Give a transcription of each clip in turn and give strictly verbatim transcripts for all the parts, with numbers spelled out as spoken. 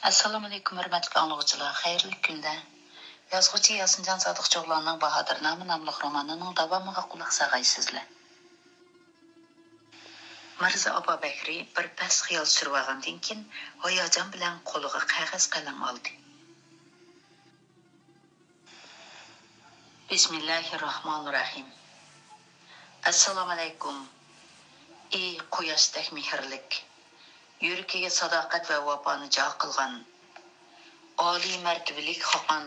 ئەسسالامۇئەلەيكۇم، ھۆرمەتلىك ئاڭلىغۇچىلار، خەيرلىك كۈندە. يازغۇچى ياسىنجان سادىقچى ئوغلاننىڭ باھادىرنامە ناملىق رومانىنىڭ داۋامىغا قۇلاق ساغايسىزلەر. مىرزا ئابابەكرى بىر پەس خىيال سۈرۈۋالغاندىن كېيىن، ھاياجان بىلەن قولىغا قەغەز قەلەم ئالدى. بىسمىللاھىررەھمانىررەھىم. ئەسسالامۇئەلەيكۇم. ئى قۇياشتەك مېھىرلىك، يۈرىكىگە ساداقەت ۋە ۋاپانى جا قىلغان، ئالىي مەرتىۋىلىك خاقان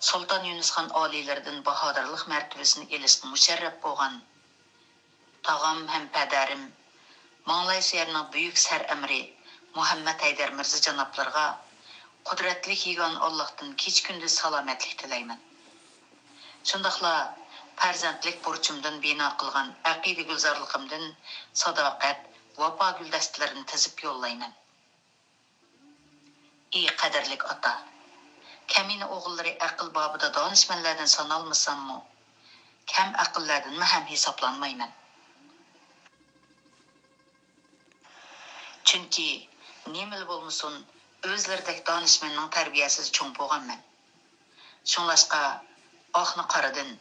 سۇلتان يۇنۇسخان ئالىيلىرىدىن باھادىرلىق مەرتىۋىسىنى ئېلىشقا مۇشەررەپ بولغان، تاغام ھەم پەدەرىم، ماڭلايسۇيەرنىڭ بۈيۈك سەر ئەمىرى مۇھەممەد ھەيدەر مىرزا جانابلىرىغا قۇدرەتلىك يېگانە ئاللاھتىن كېچە-كۈندۈز سالامەتلىك تىلەيمەن. شۇنداقلا پەرزەنتلىك بۇرچۇمدىن بىنا قىلغان ئەقىدە گۈلزارلىقىمدىن ساداقەت، ۋاپا گۈلدەستىلىرىنى تىزىپ يوللايمەن. ئى قەدىرلىك ئاتا! كەمىنە ئوغۇللىرى ئەقىل بابىدا دانىشمەنلەردىن سانالمىساممۇ، كەم ئەقىللەردىنمۇ ھەم ھېسابلانمايمەن. چۈنكى نېمىلا بولمىسۇن، ئۆزلىرىدەك دانىشمەننىڭ تەربىيەسىدە چوڭ بولغانمەن. شۇڭلاشقا، ئاقنى قارىدىن،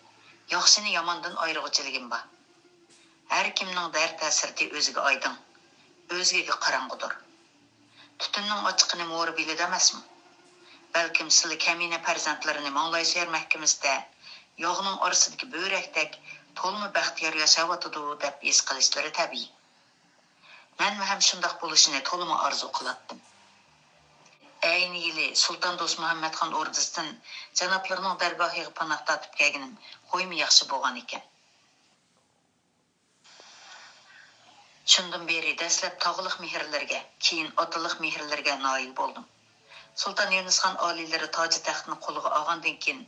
ياخشىنى ياماندىن ئايرىغۇچىلىكىم بار. ھەر كىمنىڭ دەرد-ھەسرىتى ئۆزىگە ئايدىڭ، ئۆزگىگە قاراڭغۇدۇر. تۈتۈننىڭ ئاچچىقىنى مورا بىلىدۇ ئەمەسمۇ؟ بەلكىم سىلى كەمىنە پەرزەنتلىرىنى ماڭلايسۇيەر مەھكىمىسىدە ياغنىڭ ئارىسىدىكى بۆرەكتەك تولىمۇ بەختىيار ياشاۋاتىدۇ دەپ ھېس قىلىشلىرى تەبىئىي. مەنمۇ ھەم شۇنداق بولۇشىنى تولىمۇ ئارزۇ قىلاتتىم. ئەينى يىلى سۇلتان دوستمۇھەممەتخان ئوردىسىدىن جانابلىرىنىڭ دەرگاھىغا پاناھ تارتىپ كەلگىنىم خويمۇ ياخشى بولغان ئىكەن. شۇندىن بېرى دەسلەپ تاغلىق مېھىرلىرىگە، كېيىن ئاتىلىق مېھىرلىرىگە نائىل بولدۇم. سۇلتان يۇنۇسخان ئالىيلىرى تاجى تەختنى قولىغا ئالغاندىن كېيىن،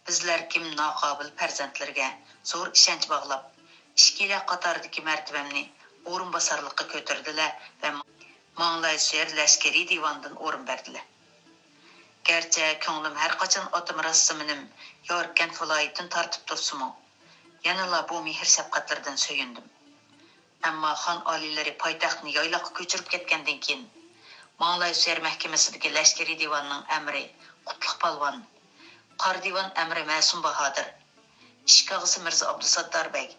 بىزلەر كىم ناقابىل پەرزەنتلىرىگە زور ئىشەنچ باغلاپ، ئىككىيلەن قاتاردىكى مەرتىۋەمنى ئورۇنباسارلىققا كۆتۈردىلە ۋە ماڭلايسۇيەر لەشكىرىي دىۋاندىن ئورۇن بەردىلە. گەرچە كۆڭلۈم ھەرقاچان ئاتىم راستىمىنىم ياركەنت ۋىلايىتىدىن تارتىپ تۇرسىمۇ، يەنىلا بۇ مېھىر-شەپقەتلىرىدىن سۆيۈندۈم. ئەمما خان ئالىيلىرى پايتەختنى يايلاققا كۆچۈرۈپ كەتكەندىن كېيىن، ماڭلايسۇيەر مەھكىمىسىدىكى لەشكىرىي دىۋاننىڭ ئەمىرى قۇتلۇق پالۋان، قارا دىۋان ئەمىرى مەسۇم باھادىر، ئىشىك ئاغىسى مىرزا ئابدۇساتتار بەگ،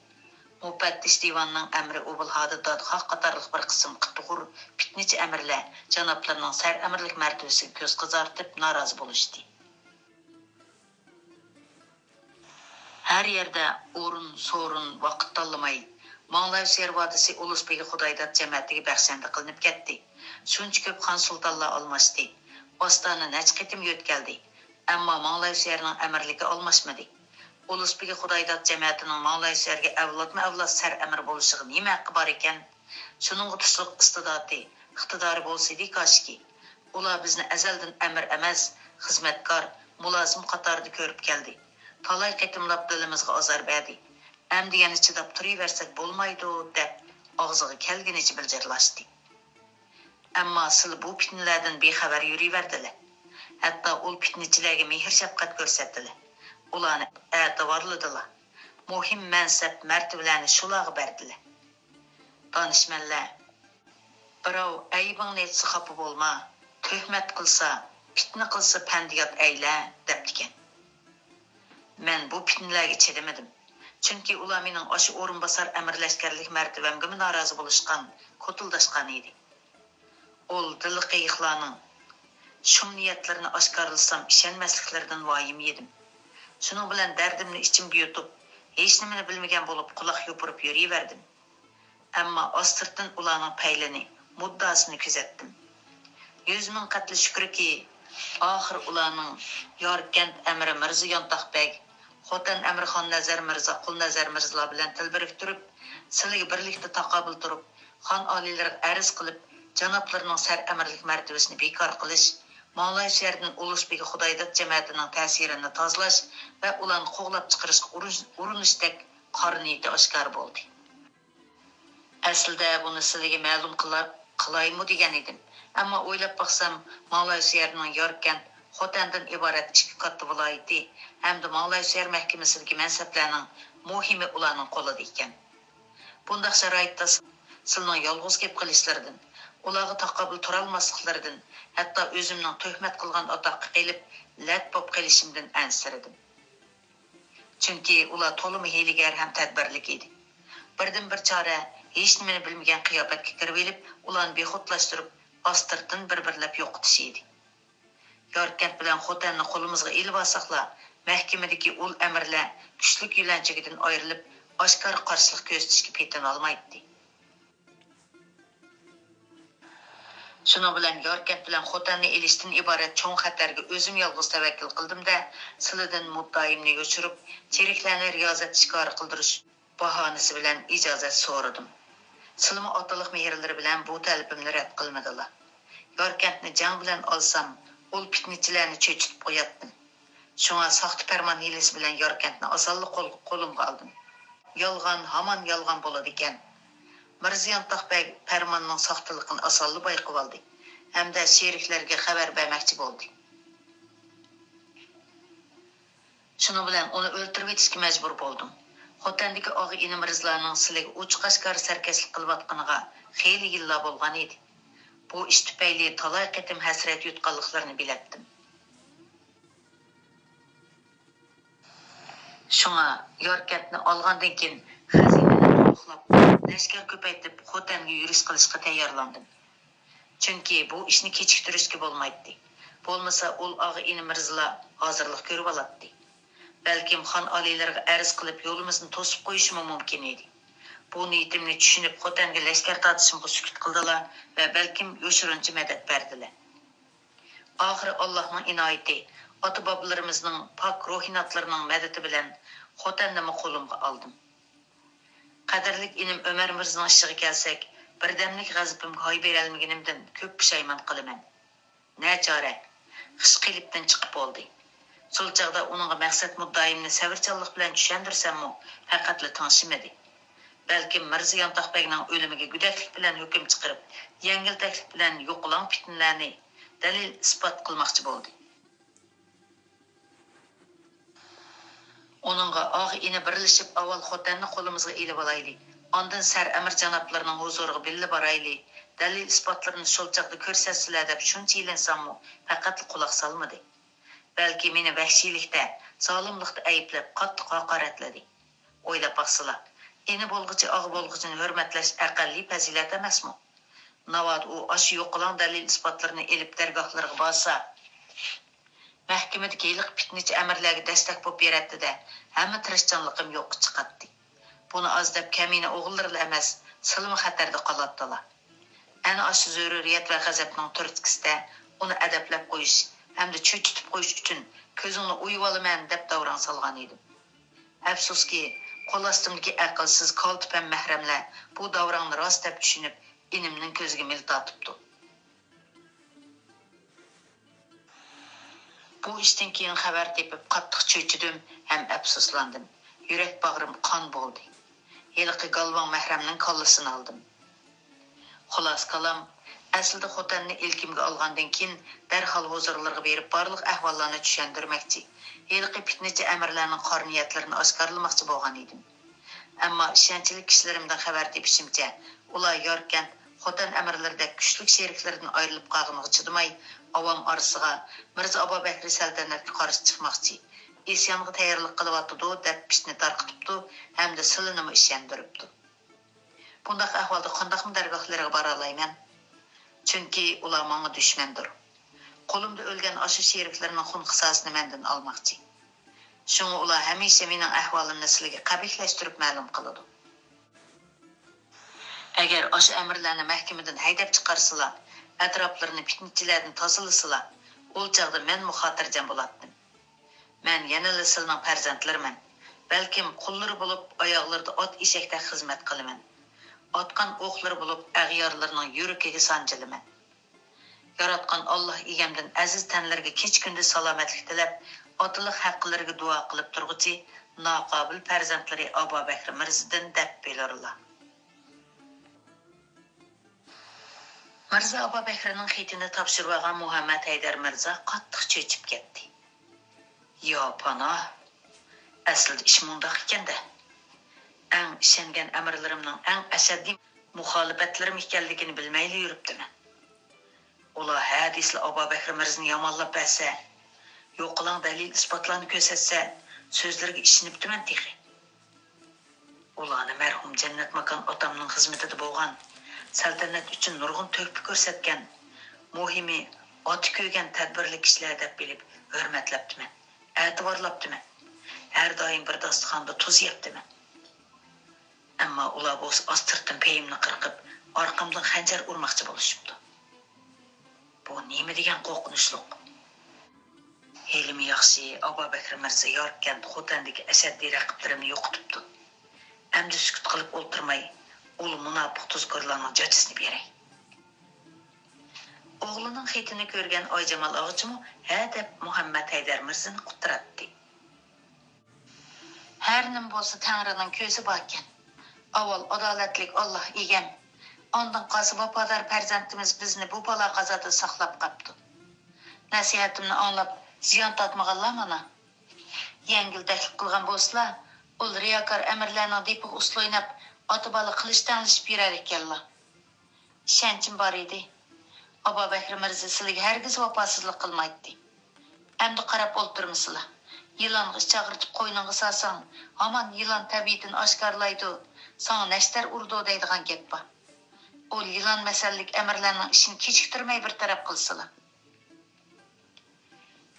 مۇپەتتىش دىۋاننىڭ ئەمىرى ئوبۇلھادى دادخاھ قاتارلىق بىر قىسىم قىتىغۇر پىتنىچى ئەمىرلەر جانابلىرىنىڭ سەر ئەمىرلىك مەرتىۋىسىگە كۆز قىزارتىپ نارازى بولۇشتى. ھەر يەردە ئورۇن-سورۇن، ۋاقىت تاللىماي، ماڭلايسۇيەر ۋادىسى ئۇلۇس بېگى خۇدايداد جەمەتىگە بەخشەندە قىلىنىپ كەتتى. شۇنچە كۆپ خان سۇلتانلار ئالماشتى. ئاستانە نەچچە قېتىم يۆتكەلدى. ئەمما ماڭلايسۇيەرنىڭ ئەمىرلىكى ئالماشمىدى. ئۇلۇس بېگى خۇدايداد جەمەتىنىڭ ماڭلايسۇيەرگە ئەۋلادمۇ ئەۋلاد سەر ئەمىر بولۇشىغا نېمە ھەققى بار ئىكەن؟ شۇنىڭغا تۇشلۇق ئىستىداتى، ئىقتىدارى بولسىدى كاشكى. ئۇلار بىزنى ئەزەلدىن ئەمىر ئەمەس، خىزمەتكار، مۇلازىم قاتارىدا كۆرۈپ كەلدى. تالاي قېتىملاپ دىلىمىزغا ئازار بەردى. ئەمدى يەنە چىداپ تۇرۇۋەرسەك بولمايدۇ، دەپ ئاغزىغا كەلگىنىچە بىلجىرلاشتى. ئەمما سىلى بۇ پىتنىلەردىن بىخەۋەر يۈرۈۋەردىلە. ھەتتا ئۇل پىتنىچىلەرگە مېھىر-شەپقەت كۆرسەتتىلە. ئۇلارنى ئەتىۋارلىدىلا. مۇھىم مەنسەپ، مەرتىۋىلەرنى شۇلارغا بەردىلە. دانىشمەنلەر، «بىراۋ ئەيىبىڭنى ئېيتسا خاپا بولما، تۆھمەت قىلسا، پىتنە قىلسا پەندىيات ئەيلە» دەپتىكەن. مەن بۇ پىتنىلەرگە چىدىمىدىم. چۈنكى ئۇلار مېنىڭ ئاشۇ ئورۇنباسار ئەمىر لەشكەرلىك مەرتىۋەمگىمۇ نارازى بولۇشقان، كوتۇلداشقان ئىدى. ئۇل دىلى قېيىقلارنىڭ شۇم نىيەتلىرىنى ئاشكارىلىسام ئىشەنمەسلىكلىرىدىن ۋايىم يېدىم. شۇنىڭ بىلەن دەردىمنى ئىچىمگە يۇتۇپ، ھېچنېمىنى بىلمىگەن بولۇپ قۇلاق يوپۇرۇپ يۈرۈۋەردىم. ئەمما ئاستىرتىن ئۇلارنىڭ پەيلىنى، مۇددىئاسىنى كۆزەتتىم. يۈز مىڭ قەتلى شۈكرىكى، ئاخىر ئۇلارنىڭ ياركەنت ئەمىرى مىرزا يانتاق بەگ، خوتەن ئەمىرى خان نەزەر مىرزا، قۇل نەزەر مىرزىلار بىلەن تىل بىرىكتۈرۈپ، سىلىگە بىرلىكتە تاقابىل تۇرۇپ، خان ئالىيلىرىغا ئەرز قىلىپ، جانابلىرىنىڭ سەر ئەمىرلىك مەرتىۋىسىنى بىكار قىلىش، ماڭلايسۇيەردىن ئۇلۇس بېگى خۇدايداد جەمەتىنىڭ تەسىرىنى تازىلاش ۋە ئۇلارنى قوغلاپ چىقىرىشقا ئۇرۇش-، ئۇرۇنۇشتەك قارا نىيىتى ئاشكارا بولدى. ئەسلىدە بۇنى سىلىگە مەلۇم قىلا-، قىلايمۇ دېگەن ئىدىم. ئەمما ئويلاپ باقسام، ماڭلايسۇيەرنىڭ ياركەنت، خوتەندىن ئىبارەت ئىككى كاتتا ۋىلايىتى ھەمدە ماڭلايسۇيەر مەھكىمىسىدىكى مەنسەپلەرنىڭ مۇھىمى ئۇلارنىڭ قولىدا ئىكەن. بۇنداق شارائىتتا سىلىنىڭ يالغۇز كېلىپ قېلىشلىرىدىن، ئۇلارغا تاقابىل تۇرالماسلىقلىرىدىن، ھەتتا ئۆزۈمنىڭ تۆھمەت قىلغان ئاتاققا قېلىپ، لەت بوپ قېلىشىمدىن ئەنسىرىدىم. چۈنكى ئۇلار تولىمۇ ھىيلىگەر ھەم تەدبىرلىك ئىدى. بىردىنبىر چارە ھېچنېمىنى بىلمىگەن قىياپەتكە كىرىۋېلىپ، ئۇلارنى بىخۇدلاشتۇرۇپ، ئاستىرتىن بىر-بىرلەپ يوقىتىش ئىدى. ياركەنت بىلەن خوتەننى قولىمىزغا ئېلىۋالساقلا، مەھكىمىدىكى ئۇل ئەمىرلەر كۈچلۈك يۆلەنچۈكىدىن ئايرىلىپ، ئاشكارا قارشىلىق كۆرسىتىشكە پېتىنالمايتتى. شۇنىڭ بىلەن ياركەنت بىلەن خوتەننى ئېلىشتىن ئىبارەت چوڭ خەتەرگە ئۆزۈم يالغۇز تەۋەككۈل قىلدىم-دە، سىلىدىن مۇددىئايىمنى يوشۇرۇپ، چېرىكلەرنى رىيازەت ئىشكارى قىلدۇرۇش باھانىسى بىلەن ئىجازەت سورىدىم. سىلىمۇ ئاتىلىق مېھىرلىرى بىلەن بۇ تەلىپىمنى رەت قىلمىدىلا. ياركەنتنى جەڭ بىلەن ئالسام، ئۇل پىتنىچىلەرنى چۆچۈتۈپ قوياتتىم. شۇڭا ساختا پەرمان ھىيلىسى بىلەن ياركەنتنى ئاسانلا قول-، قولۇمغا ئالدىم. يالغان ھامان يالغان بولىدىكەن. مىرزا يانتاق بەگ پەرماننىڭ ساختىلىقىنى ئاسانلا بايقىۋالدى ھەمدە شېرىكلەرگە خەۋەر بەرمەكچى بولدى. شۇنىڭ بىلەن ئۇنى ئۆلتۈرۈۋېتىشكە مەجبۇر بولدۇم. خوتەندىكى ئاغا ئىنى مىرزىلارنىڭ سىلىگە ئوچۇق-ئاشكارا سەركەشلىك قىلىۋاتقىنىغا خېلى يىللار بولغان ئىدى. بۇ ئىش تۈپەيلى تالاي قېتىم ھەسرەت يۇتقانلىقلىرىنى بىلەتتىم. شۇڭا ياركەنتنى ئالغاندىن كېيىن خەزىنىنى تولۇقلاپ، لەشكەر كۆپەيتىپ، خوتەنگە يۈرۈش قىلىشقا تەييارلاندىم. چۈنكى بۇ ئىشنى كېچىكتۈرۈشكە بولمايتتى. بولمىسا ئۇل ئاغا ئىنى مىرزىلار ھازىرلىق كۆرۈۋالاتتى. بەلكىم خان ئالىيلىرىغا ئەرز قىلىپ يولىمىزنى توسۇپ قويۇشىمۇ مۇمكىن ئىدى. بۇ نىيىتىمنى چۈشىنىپ خوتەنگە لەشكەر تارتىشىمغا سۈكۈت قىلدىلا ۋە بەلكىم يوشۇرۇنچە مەدەت بەردىلە. ئاخىرى ئاللاھنىڭ ئىنايىتى، ئاتا-بابىلىرىمىزنىڭ پاك روھىناتلىرىنىڭ مەدىتى بىلەن خوتەننىمۇ قولۇمغا ئالدىم. قەدىرلىك ئىنىم ئۆمەر مىرزىنىڭ ئىشىغا كەلسەك، بىردەملىك غەزىپىمگە ھاي بېرەلمىگىنىمدىن كۆپ پۇشايمان قىلىمەن. نەچارە، خىش قېلىپتىن چىقىپ بولدى. شۇ چاغدا ئۇنىڭغا مەقسەت مۇددىئايىمنى سەۋرچانلىق بىلەن چۈشەندۈرسەممۇ، پەقەتلا تىڭشىمىدى. بەلكىم مىرزا يانتاق بەگنىڭ ئۆلۈمىگە گۆدەكلىك بىلەن ھۆكۈم چىقىرىپ، يەڭگىلتەكلىك بىلەن يوقىلاڭ پىتنىلەرنى دەلىل-ئىسپات قىلماقچى بولدى. ئۇنىڭغا ئاغا-ئىنى بىرلىشىپ ئاۋۋال خوتەننى قولىمىزغا ئېلىۋالايلى، ئاندىن سەر ئەمىر جانابلىرىنىڭ ھۇزۇرىغا بىللە بارايلى، دەلىل-ئىسپاتلىرىنى شۇ چاغدا كۆرسەتسىلە دەپ شۇنچە يېلىنساممۇ، پەقەتلا قۇلاق سالمىدى. بەلكى مېنى ۋەھشىيلىكتە، زالىملىقتا ئەيىبلەپ، قاتتىق ھاقارەتلىدى. ئويلاپ باقسىلا، ئىنى بولغۇچى ئاغا بولغۇچىنى ھۆرمەتلەش ئەقەللىي پەزىلەت ئەمەسمۇ؟ ناۋادا ئۇ ئاشۇ يوقىلاڭ دەلىل-ئىسپاتلىرىنى ئېلىپ دەرگاھلىرىغا بارسا، مەھكىمىدىكى ھېلىقى پىتنىچى ئەمىرلەرگە دەستەك بولۇپ بېرەتتى-دە، ھەممە تىرىشچانلىقىم يوققا چىقاتتى. بۇنى ئاز دەپ كەمىنە ئوغۇللىرىلا ئەمەس، سىلىمۇ خەتەردە قالاتتىلا. ئەنە ئاشۇ زۆرۈرىيەت ۋە غەزەپنىڭ تۈرتكىسىدە ئۇنى ئەدەپلەپ قويۇش ھەمدە چۆچۈتۈپ قويۇش ئۈچۈن كۆزۈڭنى ئويۇۋالىمەن دەپ داۋراڭ سالغان ئىدىم. ئەپسۇسكى، قول ئاستىمدىكى ئەقىلسىز كالتە پەم مەھرەملەر بۇ داۋراڭنى راست دەپ چۈشىنىپ، ئىنىمنىڭ كۆزىگە مىل تارتىپتۇ. بۇ ئىشتىن كېيىن خەۋەر تېپىپ قاتتىق چۆچۈدۈم ھەم ئەپسۇسلاندىم. يۈرەك باغرىم قان بولدى. ھېلىقى گالۋاڭ مەھرەمنىڭ كاللىسىنى ئالدىم. خۇلاسە كالام، ئەسلىدە خوتەننى ئىلكىمگە ئالغاندىن كېيىن دەرھال ھۇزۇرلىرىغا بېرىپ بارلىق ئەھۋاللارنى چۈشەندۈرمەكچى، ھېلىقى پىتنىچى ئەمىرلەرنىڭ قارا نىيەتلىرىنى ئاشكارىلىماقچى بولغان ئىدىم. ئەمما ئىشەنچلىك كىشىلىرىمدىن خەۋەر تېپىشىمچە، ئۇلار ياركەنت، خوتەن ئەمىرلىرىدەك كۈچلۈك شېرىكلىرىدىن ئايرىلىپ قالغىنىغا چىدىماي، ئاۋام ئارىسىغا مىرزا ئابابەكرى سەلتەنەتكە قارشى چىقماقچى، ئىسيانغا تەييارلىق قىلىۋاتىدۇ، دەپ پىتنە تارقىتىپتۇ ھەمدە سىلىنىمۇ ئىشەندۈرۈپتۇ. بۇنداق ئەھۋالدا قانداقمۇ دەرگاھلىرىغا بارالايمەن؟ چۈنكى ئۇلار ماڭا دۈشمەندۇر. قولۇمدا ئۆلگەن ئاشۇ شېرىكلىرىنىڭ خۇن قىساسىنى مەندىن ئالماقچى. شۇڭا ئۇلار ھەمىشە مېنىڭ ئەھۋالىمنى سىلىگە قەبىھلەشتۈرۈپ مەلۇم قىلىدۇ. ئەگەر ئاشۇ ئەمىرلەرنى مەھكىمىدىن ھەيدەپ چىقارسىلا، ئەتراپلىرىنى پىتنىچىلەردىن تازىلىسىلا، ئۇ چاغدا مەنمۇ خاتىرجەم بولاتتىم. مەن يەنىلا سىلىنىڭ پەرزەنتلىرىمەن. بەلكىم قۇللىرى بولۇپ، ئاياغلىرىدا ئات ئېشەكتەك خىزمەت قىلىمەن. ئاتقان ئوقلىرى بولۇپ، ئەغيارلىرىنىڭ يۈرىكىگە سانجىلىمەن. ياراتقان ئاللاھ ئىگەمدىن ئەزىز تەنلىرىگە كېچە-كۈندۈز سالامەتلىك تىلەپ، ئاتىلىق ھەققىلىرىگە دۇئا قىلىپ تۇرغۇچى ناقابىل پەرزەنتلىرى ئابابەكرى مىرزىدىن دەپ بىلۇرلا. مىرزا ئابابەكرىنىڭ خېتىنى تاپشۇرۇۋالغان مۇھەممەد ھەيدەر مىرزا قاتتىق چۆچۈپ كەتتى. يا پاناھ! ئەسلىدە ئىش مۇنداق ئىكەن-دە. ئەڭ ئىشەنگەن ئەمىرلىرىمنىڭ ئەڭ ئەشەددىي مۇخالىپەتلىرىم ئىكەنلىكىنى بىلمەيلا يۈرۈپتىمەن. ئۇلار ھە دېسىلا ئابابەكرى مىرزىنى يامانلاپ بەرسە، يوقىلاڭ دەلىل-ئىسپاتلارنى كۆرسەتسە، سۆزلىرىگە ئىشىنىپتىمەن تېخى. ئۇلارنى مەرھۇم جەننەت ماكان ئاتامنىڭ خىزمىتىدە بولغان، سەلتەنەت ئۈچۈن نۇرغۇن تۆھپە كۆرسەتكەن، مۇھىمى ئاتى كۆرگەن تەدبىرلىك كىشىلەر دەپ بىلىپ ھۆرمەتلەپتىمەن، ئەتىۋارلاپتىمەن. ھەر دائىم بىر داستىخاندا تۇز يەپتىمەن. ئەمما ئۇلار بولسا ئاستىرتىن پېيىمنى قىرقىپ، ئارقامدىن خەنجەر ئۇرماقچى بولۇشۇپتۇ. بۇ نېمە دېگەن قورقۇنچلۇق! ھېلىمۇ ياخشى، ئابابەكرى مىرزا ياركەنت خوتەندىكى ئەشەددىي رەقىبلىرىمنى يوقىتىپتۇ. ئەمدى سۈكۈت قىلىپ ئولتۇرماي، ئۇ مۇناپىق تۇزكورلارنىڭ جاجىسىنى بېرەي. ئوغلىنىڭ خېتىنى كۆرگەن ئايجامال ئاغىچىمۇ ھە دەپ مۇھەممەت ھەيدەر مىرزىنى قۇتراتتى. ھەر نېمە بولسا تەڭرىنىڭ كۆزى باركەن. ئاۋۋال ئادالەتلىك ئاللاھ ئىگەم. ئاندىن قالسا ۋاپادار پەرزەنتىمىز بىزنى بۇ بالا-قازادىن ساقلاپ قاپتۇ. نەسىھەتىمنى ئاڭلاپ زىيان تارتمىغانلار مانا. يەڭگىلدەكلىك قىلغان بولسىلا، ئۇل رىياكار ئەمىرلەرنىڭ دېپىغا ئۇسسۇل ئويناپ، ئاتا-بالا قىلىچ تەڭلىشىپ يۈرەر ئىكەنلا. ئىشەنچىم بار ئىدى. ئابابەكرى مىرزا سىلىگە ھەرگىز ۋاپاسىزلىق قىلمايتتى. ئەمدى قاراپ ئولتۇرمىسىلا. يىلانغا ئىچ ئاغرىتىپ قوينۇڭغا سالساڭ، ھامان يىلان تەبىئىتىنى ئاشكارىلايدۇ، ساڭا نەشتەر ئۇرىدۇ دەيدىغان گەپ بار. ئۇ يىلان مەسەللىك ئەمىرلەرنىڭ ئىشىنى كېچىكتۈرمەي بىر تەرەپ قىلسىلا.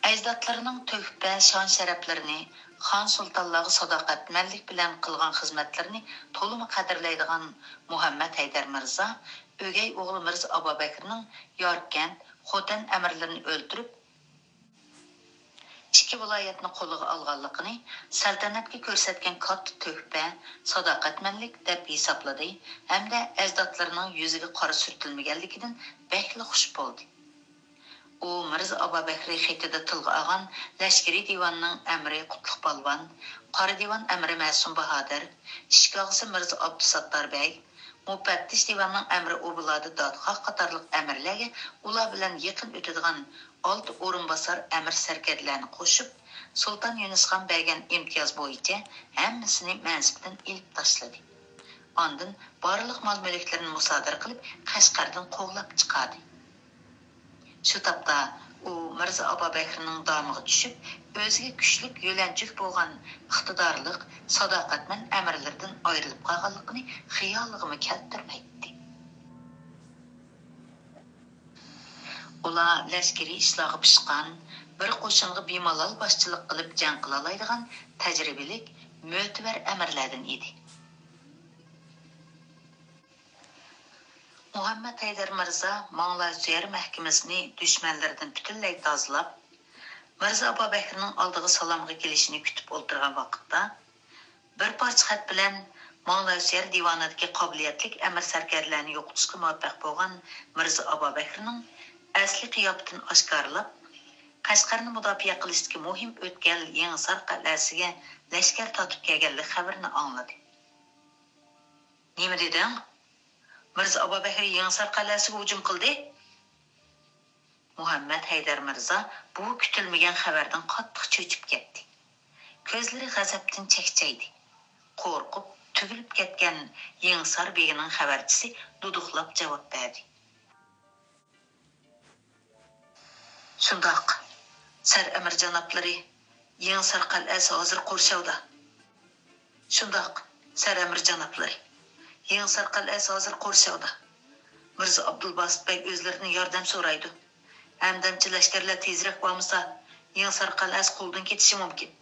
ئەجدادلىرىنىڭ تۆھپە، شان-شەرەپلىرىنى، خان-سۇلتانلارغا ساداقەتمەنلىك بىلەن قىلغان خىزمەتلىرىنى تولىمۇ قەدىرلەيدىغان مۇھەممەد ھەيدەر مىرزا ئۆگەي ئوغلى مىرزا ئابابەكرىنىڭ ياركەنت، خوتەن ئەمىرلىرىنى ئۆلتۈرۈپ، ئىككى ۋىلايەتنى قولىغا ئالغانلىقىنى سەلتەنەتكە كۆرسەتكەن كاتتا تۆھپە، ساداقەتمەنلىك دەپ ھېسابلىدى ھەمدە ئەجدادلىرىنىڭ يۈزىگە قارا سۈرتۈلمىگەنلىكىدىن بەكلا خۇش بولدى. ئۇ مىرزا ئابابەكرى خېتىدە تىلغا ئالغان لەشكىرىي دىۋاننىڭ ئەمىرى قۇتلۇق پالۋان، قارا دىۋان ئەمىرى مەسۇم باھادىر، ئىشىك ئاغىسى مىرزا ئابدۇساتتار بەگ، مۇپەتتىش دىۋاننىڭ ئەمىرى ئوبۇلئادى دادخاھ قاتارلىق ئەمىرلەرگە ئۇلار بىلەن يېقىن ئۆتىدىغان ئالتە ئورۇنباسار ئەمىر سەركەردىلەرنى قوشۇپ، سۇلتان يۇنۇسخان بەرگەن ئىمتىياز بويىچە ھەممىسىنى مەنسىپىدىن ئېلىپ تاشلىدى. ئاندىن بارلىق مال-مۈلۈكلىرىنى مۇسادىرە قىلىپ، قەشقەردىن قوغلاپ چىقاردى. شۇ تاپتا ئۇ مىرزا ئابابەكرىنىڭ دامىغا چۈشۈپ، ئۆزىگە كۈچلۈك يۆلەنچۈك بولغان ئىقتىدارلىق، ساداقەتمەن ئەمىرلىرىدىن ئايرىلىپ قالغانلىقىنى خىيالىغىمۇ كەلتۈرمەيتتى. ئۇلار لەشكىرىي ئىشلارغا پىشقان، بىر قوشۇنغا بىمالال باشچىلىق قىلىپ جەڭ قىلالايدىغان تەجرىبىلىك، مۆتىۋەر ئەمىرلەردىن ئىدى. مۇھەممەد ھەيدەر مىرزا ماڭلاسۈيەر مەھكىمىسىنى دۈشمەنلىرىدىن پۈتۈنلەي تازىلاپ، مىرزا ئابابەكرىنىڭ ئالدىغا سالامغا كېلىشىنى كۈتۈپ ئولتۇرغان ۋاقىتتا، بىر پارچە خەت بىلەن ماڭلاسۈيەر دىۋانىدىكى قابىلىيەتلىك ئەمىر سەركەردىلەرنى يوقىتىشقا مۇۋەپپەق بولغان مىرزا ئابابەكرىنىڭ ئەسلى قىياپىتىنى ئاشكارىلاپ، قەشقەرنى مۇداپىئە قىلىشتىكى مۇھىم ئۆتكەل يېڭىسار قەلئەسىگە لەشكەر تارتىپ كەلگەنلىك خەۋىرىنى ئاڭلىدى. نېمە دېدىڭ؟ مىرزا ئابابەكرى يېڭىسار قەلئەسىگە ھۇجۇم قىلدى؟ مۇھەممەد ھەيدەر مىرزا بۇ كۈتۈلمىگەن خەۋەردىن قاتتىق چۆچۈپ كەتتى. كۆزلىرى غەزەپتىن چەكچەيدى. قورقۇپ، تۈگۈلۈپ كەتكەن يېڭىسار بېگىنىڭ خەۋەرچىسى دۇدۇقلاپ جاۋاب بەردى. شۇنداق، سەر ئەمىر جانابلىرى، يېڭىسار قەلئەسى ھازىر قورشاۋدا. شۇنداق، سەر ئەمىر جانابلىرى، يېڭىسار قەلئەسى ھازىر قورشاۋدا. مىرزا ئابدۇلباسىت بەگ ئۆزلىرىدىن ياردەم سورايدۇ. ھەمدەمچى لەشكەرلەر تېزرەك بارمىسا، يېڭىسار قەلئەسى قولدىن كېتىشى مۇمكىن.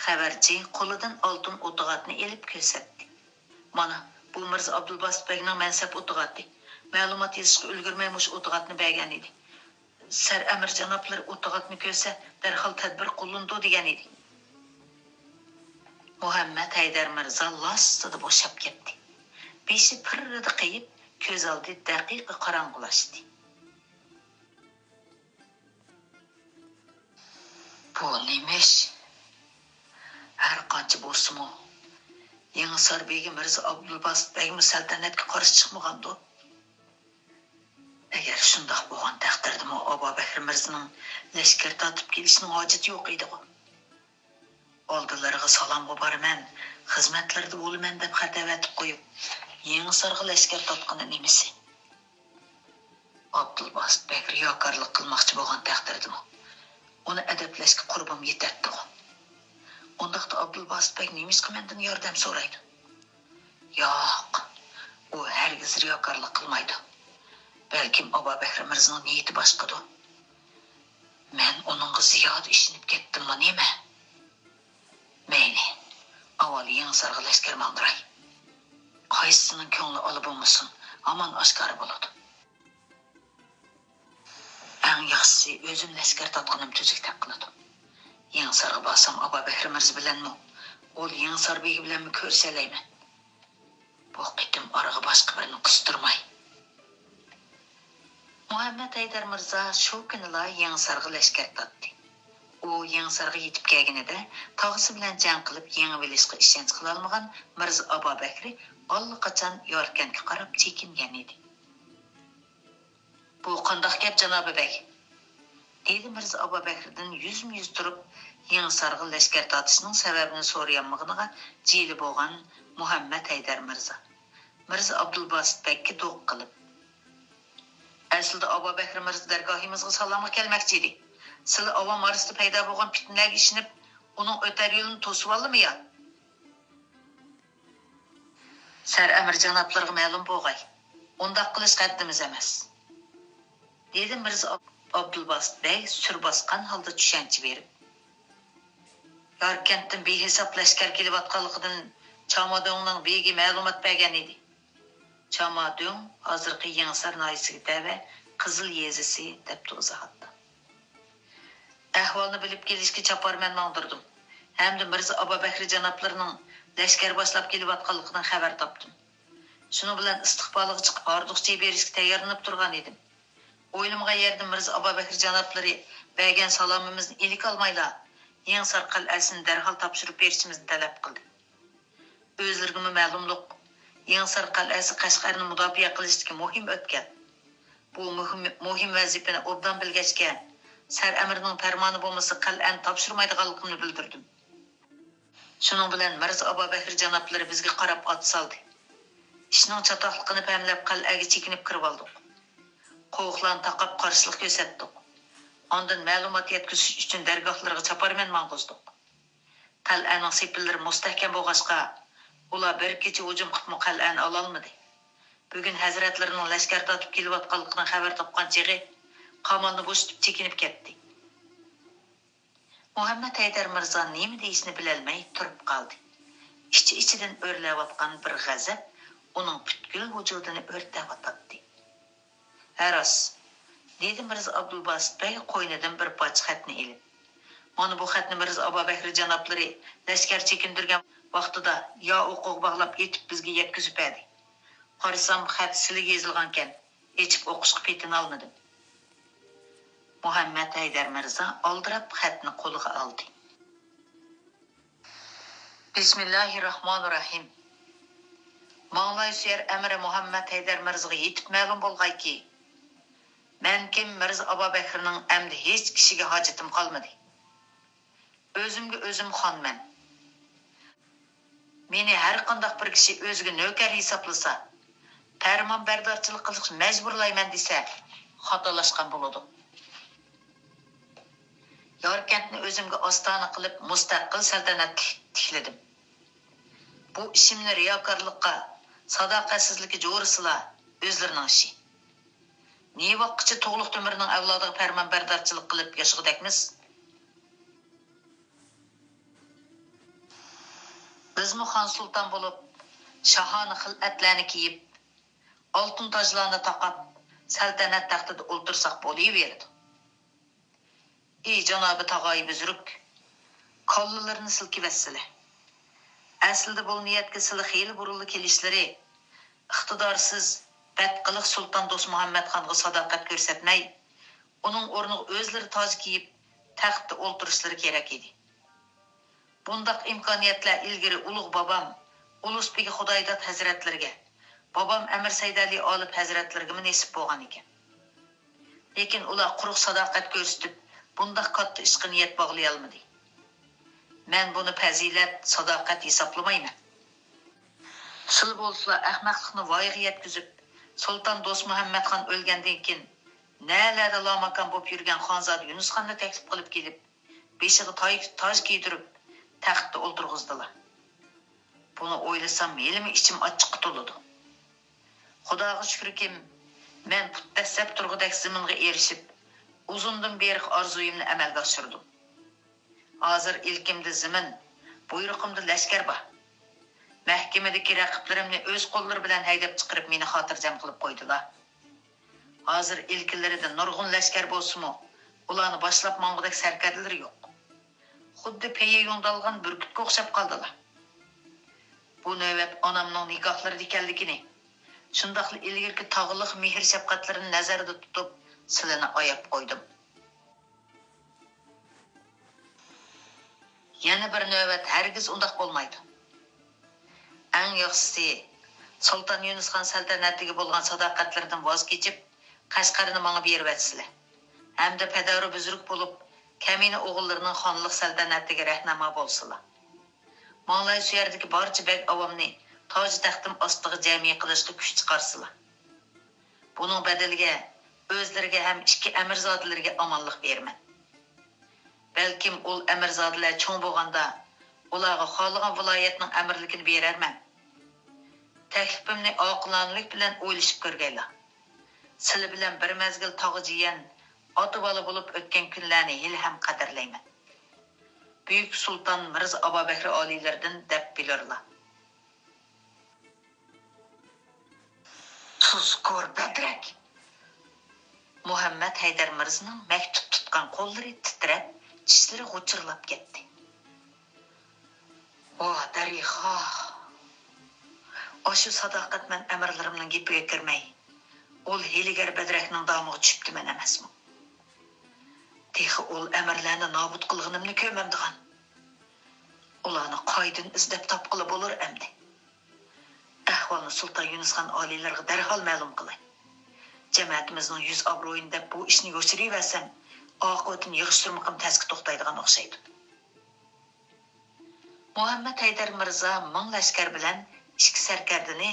خەۋەرچى قولىدىن ئالتۇن ئوتىغاتنى ئېلىپ كۆرسەتتى. مانا، بۇ مىرزا ئابدۇلباسىت بەگنىڭ مەنسەپ ئوتىغاتى. مەلۇمات يېزىشقا ئۈلگۈرمەي مۇشۇ ئوتىغاتنى بەرگەن ئىدى. سەر ئەمىر جانابلىرى ئوتىغاتنى كۆرسە، دەرھال تەدبىر قوللىنىدۇ دېگەن ئىدى. مۇھەممەد ھەيدەر مىرزا لاسسىدە بوشاپ كەتتى. بېشى پىررىدە قېيىپ، كۆز ئالدى دەقىقە قاراڭغۇلاشتى. بۇ نېمە ئىش؟ ھەر قانچە بولسىمۇ، يېڭىسار بېگى مىرزا ئابدۇلباسىت بەگمۇ سەلتەنەتكە قارشى چىقمىغاندۇ؟ ئەگەر شۇنداق بولغان تەقدىردىمۇ، ئابابەكرى مىرزىنىڭ لەشكەر تارتىپ كېلىشىنىڭ ھاجىتى يوق ئىدىغۇ. ئالدىلىرىغا سالامغا بارىمەن، خىزمەتلىرىدە بولىمەن دەپ خەت ئەۋەتىپ قويۇپ، يېڭىسارغا لەشكەر تارتقىنى نېمىسى؟ ئابدۇلباسىت بەگ رىياكارلىق قىلماقچى بولغان تەقدىردىمۇ، ئۇنى ئەدەپلەشكە قۇربۇم يېتەتتىغۇ. ئۇنداقتا ئابدۇلباسىت بەگ نېمىشقا مەندىن ياردەم سورايدۇ؟ ياق، ئۇ ھەرگىز رىياكارلىق قىلمايدۇ. بەلكىم ئابابەكرى مىرزىنىڭ نىيىتى باشقىدۇ. مەن ئۇنىڭغا زىيادە ئىشىنىپ كەتتىممۇ نېمە؟ مەيلى، ئاۋۋال يېڭىسارغا لەشكەر ماڭدۇراي. قايسىسىنىڭ كۆڭلى ئالا بولمىسۇن، ھامان ئاشكارا بولىدۇ. ئەڭ ياخشىسى ئۆزۈم لەشكەر تارتقىنىم تۈزۈكتەك قىلىدۇ. يېڭىسارغا بارسام ئابابەكرى مىرزا بىلەنمۇ، ئۇل يېڭىسار بېگى بىلەنمۇ كۆرۈشەلەيمەن. بۇ قېتىم ئارىغا باشقا بىرىنى قىستۇرماي. مۇھەممەد ھەيدەر مىرزا شۇ كۈنىلا يېڭىسارغا لەشكەر تارتتى. ئۇ يېڭىسارغا يېتىپ كەلگىنىدە، تاغىسى بىلەن جەڭ قىلىپ يېڭىۋېلىشقا ئىشەنچ قىلالمىغان مىرزا ئابابەكرى ئاللىقاچان ياركەنتكە قاراپ چېكىنگەن ئىدى. بۇ قانداق گەپ، جانابى بەگ؟ دېدى مىرزا ئابابەكرىدىن يۈزمۇ يۈز تۇرۇپ، يېڭىسارغا لەشكەر تارتىشنىڭ سەۋەبىنى سورىيالمىغىنىغا جىلە بولغان مۇھەممەد ھەيدەر مىرزا، مىرزا ئابدۇلباسىت بەگكە دوق قىلىپ، ئەسلىدە ئابابەكرى مىرزا دەرگاھىمىزغا سالامغا كەلمەكچى ئىدى. سىلى ئاۋام ئارىسىدا پەيدا بولغان پىتنىلەرگە ئىشىنىپ، ئۇنىڭ ئۆتەر يولىنى توسۇۋالدىمۇ يا؟ سەر ئەمىر جانابلىرىغا مەلۇم بولغاي، ئۇنداق قىلىش ھەددىمىز ئەمەس، دېدى مىرزا ئاب-، ئابدۇلباسىت بەگ سۈر باسقان ھالدا چۈشەنچە بېرىپ. ياركەنتتىن بىھېساب لەشكەر كېلىۋاتقانلىقىدىن چامادۆڭنىڭ بېگى مەلۇمات بەرگەن ئىدى. چامادۆڭ ھازىرقى يېڭىسار ناھىيەسىگە تەۋە قىزىل يېزىسى، دەپتۇ ئىزاھاتتا. ئەھۋالنى بىلىپ كېلىشكە چاپارمەن ماڭدۇردۇم ھەمدە مىرزا ئابابەكرى جانابلىرىنىڭ لەشكەر باشلاپ كېلىۋاتقانلىقىدىن خەۋەر تاپتىم. شۇنىڭ بىلەن ئىستىقبالىغا چىقىپ ھاردۇق چېيىپ بېرىشكە تەييارلىنىپ تۇرغان ئىدىم. ئويلىمىغان يەردىن مىرزا ئابابەكرى جانابلىرى بەرگەن سالامىمىزنى ئىلىك ئالمايلا، يېڭىسار قەلئەسىنى دەرھال تاپشۇرۇپ بېرىشىمىزنى تەلەپ قىلدى. ئۆزلىرىگىمۇ مەلۇملۇق، يېڭىسار قەلئەسى قەشقەرنى مۇداپىئە قىلىشتىكى مۇھىم ئۆتكەل. بۇ مۇھىم، مۇھىم ۋەزىپىنى ئوبدان بىلگەچكە، سەر ئەمىرنىڭ پەرمانى بولمىسا قەلئەنى تاپشۇرمايدىغانلىقىمنى بىلدۈردۈم. شۇنىڭ بىلەن مىرزا ئابابەكرى جانابلىرى بىزگە قاراپ ئات سالدى. ئىشنىڭ چاتاقلىقىنى پەملەپ، قەلئەگە چېكىنىپ كىرىۋالدۇق. قوۋۇقلارنى تاقاپ قارشىلىق كۆرسەتتۇق. ئاندىن مەلۇمات يەتكۈزۈش ئۈچۈن دەرگاھلىرىغا چاپارمەن ماڭغۇزدۇق. قەلئەنىڭ سېپىللىرى مۇستەھكەم بولغاچقا، ئۇلار بىر كېچە ھۇجۇم قىپمۇ قەلئەنى ئالالمىدى. بۈگۈن ھەزرەتلىرىنىڭ لەشكەر تارتىپ كېلىۋاتقانلىقىدىن خەۋەر تاپقان چېغى، قامالنى بوشىتىپ چېكىنىپ كەتتى. مۇھەممەد ھەيدەر مىرزا نېمە دېيىشنى بىلەلمەي تۇرۇپ قالدى. ئىچى-ئىچىدىن ئۆرلەۋاتقان بىر غەزەپ ئۇنىڭ پۈتكۈل ۋۇجۇدىنى ئۆرتەۋاتاتتى. ھە راست، دېدى مىرزا ئابدۇلباسىت بەگ قوينىدىن بىر پارچە خەتنى ئېلىپ. مانا بۇ خەتنى مىرزا ئابابەكرى جانابلىرى لەشكەر چېكىندۈرگەن ۋاقتىدا يا ئوقىغا باغلاپ ئېتىپ بىزگە يەتكۈزۈپ بەردى. قارىسام، خەت سىلىگە يېزىلغانكەن، ئېچىپ ئوقۇشقا پېتىنالمىدىم. مۇھەممەد ھەيدەر مىرزا ئالدىراپ خەتنى قولىغا ئالدى. بىسمىللاھىرراھمانىرراھىم. ماڭلايسۇيەر ئەمىرى مۇھەممەد ھەيدەر مىرزىغا يېتىپ مەلۇم بولغايكى، مەن كىم، مىرزا ئابابەكرىنىڭ ئەمدى ھېچ كىشىگە ھاجىتىم قالمىدى. ئۆزۈمگە ئۆزۈم خانمەن. مېنى ھەرقانداق بىر كىشى ئۆزىگە نۆكەر ھېسابلىسا، پەرمانبەردارچىلىق قىلىشقا مەجبۇرلايمەن دېسە، خاتالاشقان بولىدۇ. ياركەنتنى ئۆزۈمگە ئاستانە قىلىپ، مۇستەقىل سەلتەنەت تىك-، تىكلىدىم. بۇ ئىشىمنى رىياكارلىققا، ساداقەتسىزلىككە جورىسىلا، ئۆزلىرىنىڭ ئىشى. نېۋاققىچە تۇغلۇق تۆمۈرنىڭ ئەۋلادىغا پەرمانبەردارچىلىق قىلىپ ياشىغۇدەكمىز؟ بىزمۇ خان سۇلتان بولۇپ، شاھانە خىلئەتلەرنى كىيىپ، ئالتۇن تاجلارنى تاقاپ، سەلتەنەت تەختىدە ئولتۇرساق بولۇۋېرىدۇ. ئى جانابى تاغايى بۈزرۈك، كاللىلىرىنى سىلكىۋەتسىلە. ئەسلىدە بۇ نىيەتكە سىلى خېلى بۇرۇنلا كېلىشلىرى، ئىقتىدارسىز، بەتقىلىق سۇلتان دوستمۇھەممەتخانغا ساداقەت كۆرسەتمەي، ئۇنىڭ ئورنىغا ئۆزلىرى تاج كىيىپ، تەختتە ئولتۇرۇشلىرى كېرەك ئىدى. بۇنداق ئىمكانىيەتلەر ئىلگىرى ئۇلۇغ بابام، ئۇلۇس بېگى خۇدايداد ھەزرەتلىرىگە، بابام ئەمىر سەيدەلى ئالىپ ھەزرەتلىرىگىمۇ نېسىپ بولغان ئىكەن. لېكىن ئۇلار قۇرۇق ساداقەت كۆرسىتىپ، بۇنداق كاتتا ئىشقا نىيەت باغلىيالمىدى. مەن بۇنى پەزىلەت، ساداقەت ھېسابلىمايمەن. سىلە بولسىلا ئەخمەقلىقنى ۋايىغا يەتكۈزۈپ، سۇلتان دوستمۇھەممەتخان ئۆلگەندىن كېيىن، نەلەردە لاماكان بولۇپ يۈرگەن خانزادە يۇنۇسخاننى تەكلىپ قىلىپ كېلىپ، بېشىغا تاي-، تاج كىيدۈرۈپ، تەختتە ئولتۇرغۇزدىلا. بۇنى ئويلىسام، ھېلىمۇ ئىچىم ئاچچىققا تولىدۇ. خۇداغا شۈكرىكىم، مەن پۇت دەسسەپ تۇرغۇدەك زېمىنغا ئېرىشىپ، ئۇزۇندىن بېرىقى ئارزۇيۇمنى ئەمەلگە ئاشۇردۇم. ھازىر ئىلكىمدە زېمىن، بۇيرۇقۇمدا لەشكەر بار. مەھكىمىدىكى رەقىبلىرىمنى ئۆز قوللىرى بىلەن ھەيدەپ چىقىرىپ، مېنى خاتىرجەم قىلىپ قويدىلا. ھازىر ئىلكىلىرىدە نۇرغۇن لەشكەر بولسىمۇ، ئۇلارنى باشلاپ ماڭغۇدەك سەركەردىلىرى يوق. خۇددى پېيى يۇڭدالغان بۈركۈتكە ئوخشاپ قالدىلا. بۇ نۆۋەت ئانامنىڭ نىكاھلىرىدا ئىكەنلىكىنى، شۇنداقلا ئىلگىرىكى تاغلىق مېھىر-شەپقەتلىرىنى نەزەردە تۇتۇپ، سىلىنى ئاياپ قويدۇم. يەنە بىر نۆۋەت ھەرگىز ئۇنداق بولمايدۇ. ئەڭ ياخشىسى، سۇلتان يۇنۇسخان سەلتەنەتىگە بولغان ساداقەتلىرىدىن ۋاز كېچىپ، قەشقەرنى ماڭا بېرىۋەتسىلە. ھەمدە پەدەرۇ بۈزرۈك بولۇپ، كەمىنە ئوغۇللىرىنىڭ خانلىق سەلتەنەتىگە رەھنەما بولسىلا. ماڭلايسۆيەردىكى بارچە بەگ ئاۋامنى تاج تەختىم ئاستىغا جەمئىي قىلىشقا كۈچ چىقارسىلا. بۇنىڭ بەدىلىگە ئۆزلىرىگە ھەم ئىككى ئەمىرزادىلىرىگە ئامانلىق بېرىمەن. بەلكىم ئۇل ئەمىرزادىلەر چوڭ بولغاندا، ئۇلارغا خالىغان ۋىلايەتنىڭ ئەمىرلىكىنى بېرەرمەن. تەكلىپىمنى ئاقىلانىلىك بىلەن ئويلىشىپ كۆرگەيلا. سىلە بىلەن بىر مەزگىل تاغا جىيەن، ئاتا-بالا بولۇپ ئۆتكەن كۈنلەرنى ھېلىھەم قەدىرلەيمەن. بۈيۈك سۇلتان مىرزا ئابابەكرى ئالىيلىرىدىن دەپ بىلۇرلا. تۇزكور بەدرەك! مۇھەممەد ھەيدەر مىرزىنىڭ مەكتۇپ تۇتقان قوللىرى تىترەپ، چىشلىرى غۇچۇرلاپ كەتتى. ۋاھ، دەرىخاھ! ئاشۇ ساداقەتمەن ئەمىرلىرىمنىڭ گېپىگە كىرمەي، ئۇل ھىيلىگەر بەدرەكنىڭ دامىغا چۈشۈپتىمەن ئەمەسمۇ؟ تېخى ئۇل ئەمىرلەرنى نابۇت قىلغىنىمنى كۆرمەمدىغان. ئۇلارنى قايدىن ئىزدەپ تاپقىلى بولۇر ئەمدى؟ ئەھۋالنى سۇلتان يۇنۇسخان ئالىيلىرىغا دەرھال مەلۇم قىلاي. جەمەتىمىزنىڭ يۈز ئابرۇيىنى دەپ بۇ ئىشنى يوشۇرۇۋەرسەم، ئاقىۋىتىنى يىغىشتۇرمىقىم تەسكە توختايدىغان ئوخشايدۇ. مۇھەممەد ھەيدەر مىرزا مىڭ لەشكەر بىلەن ئىككى سەركەردىنى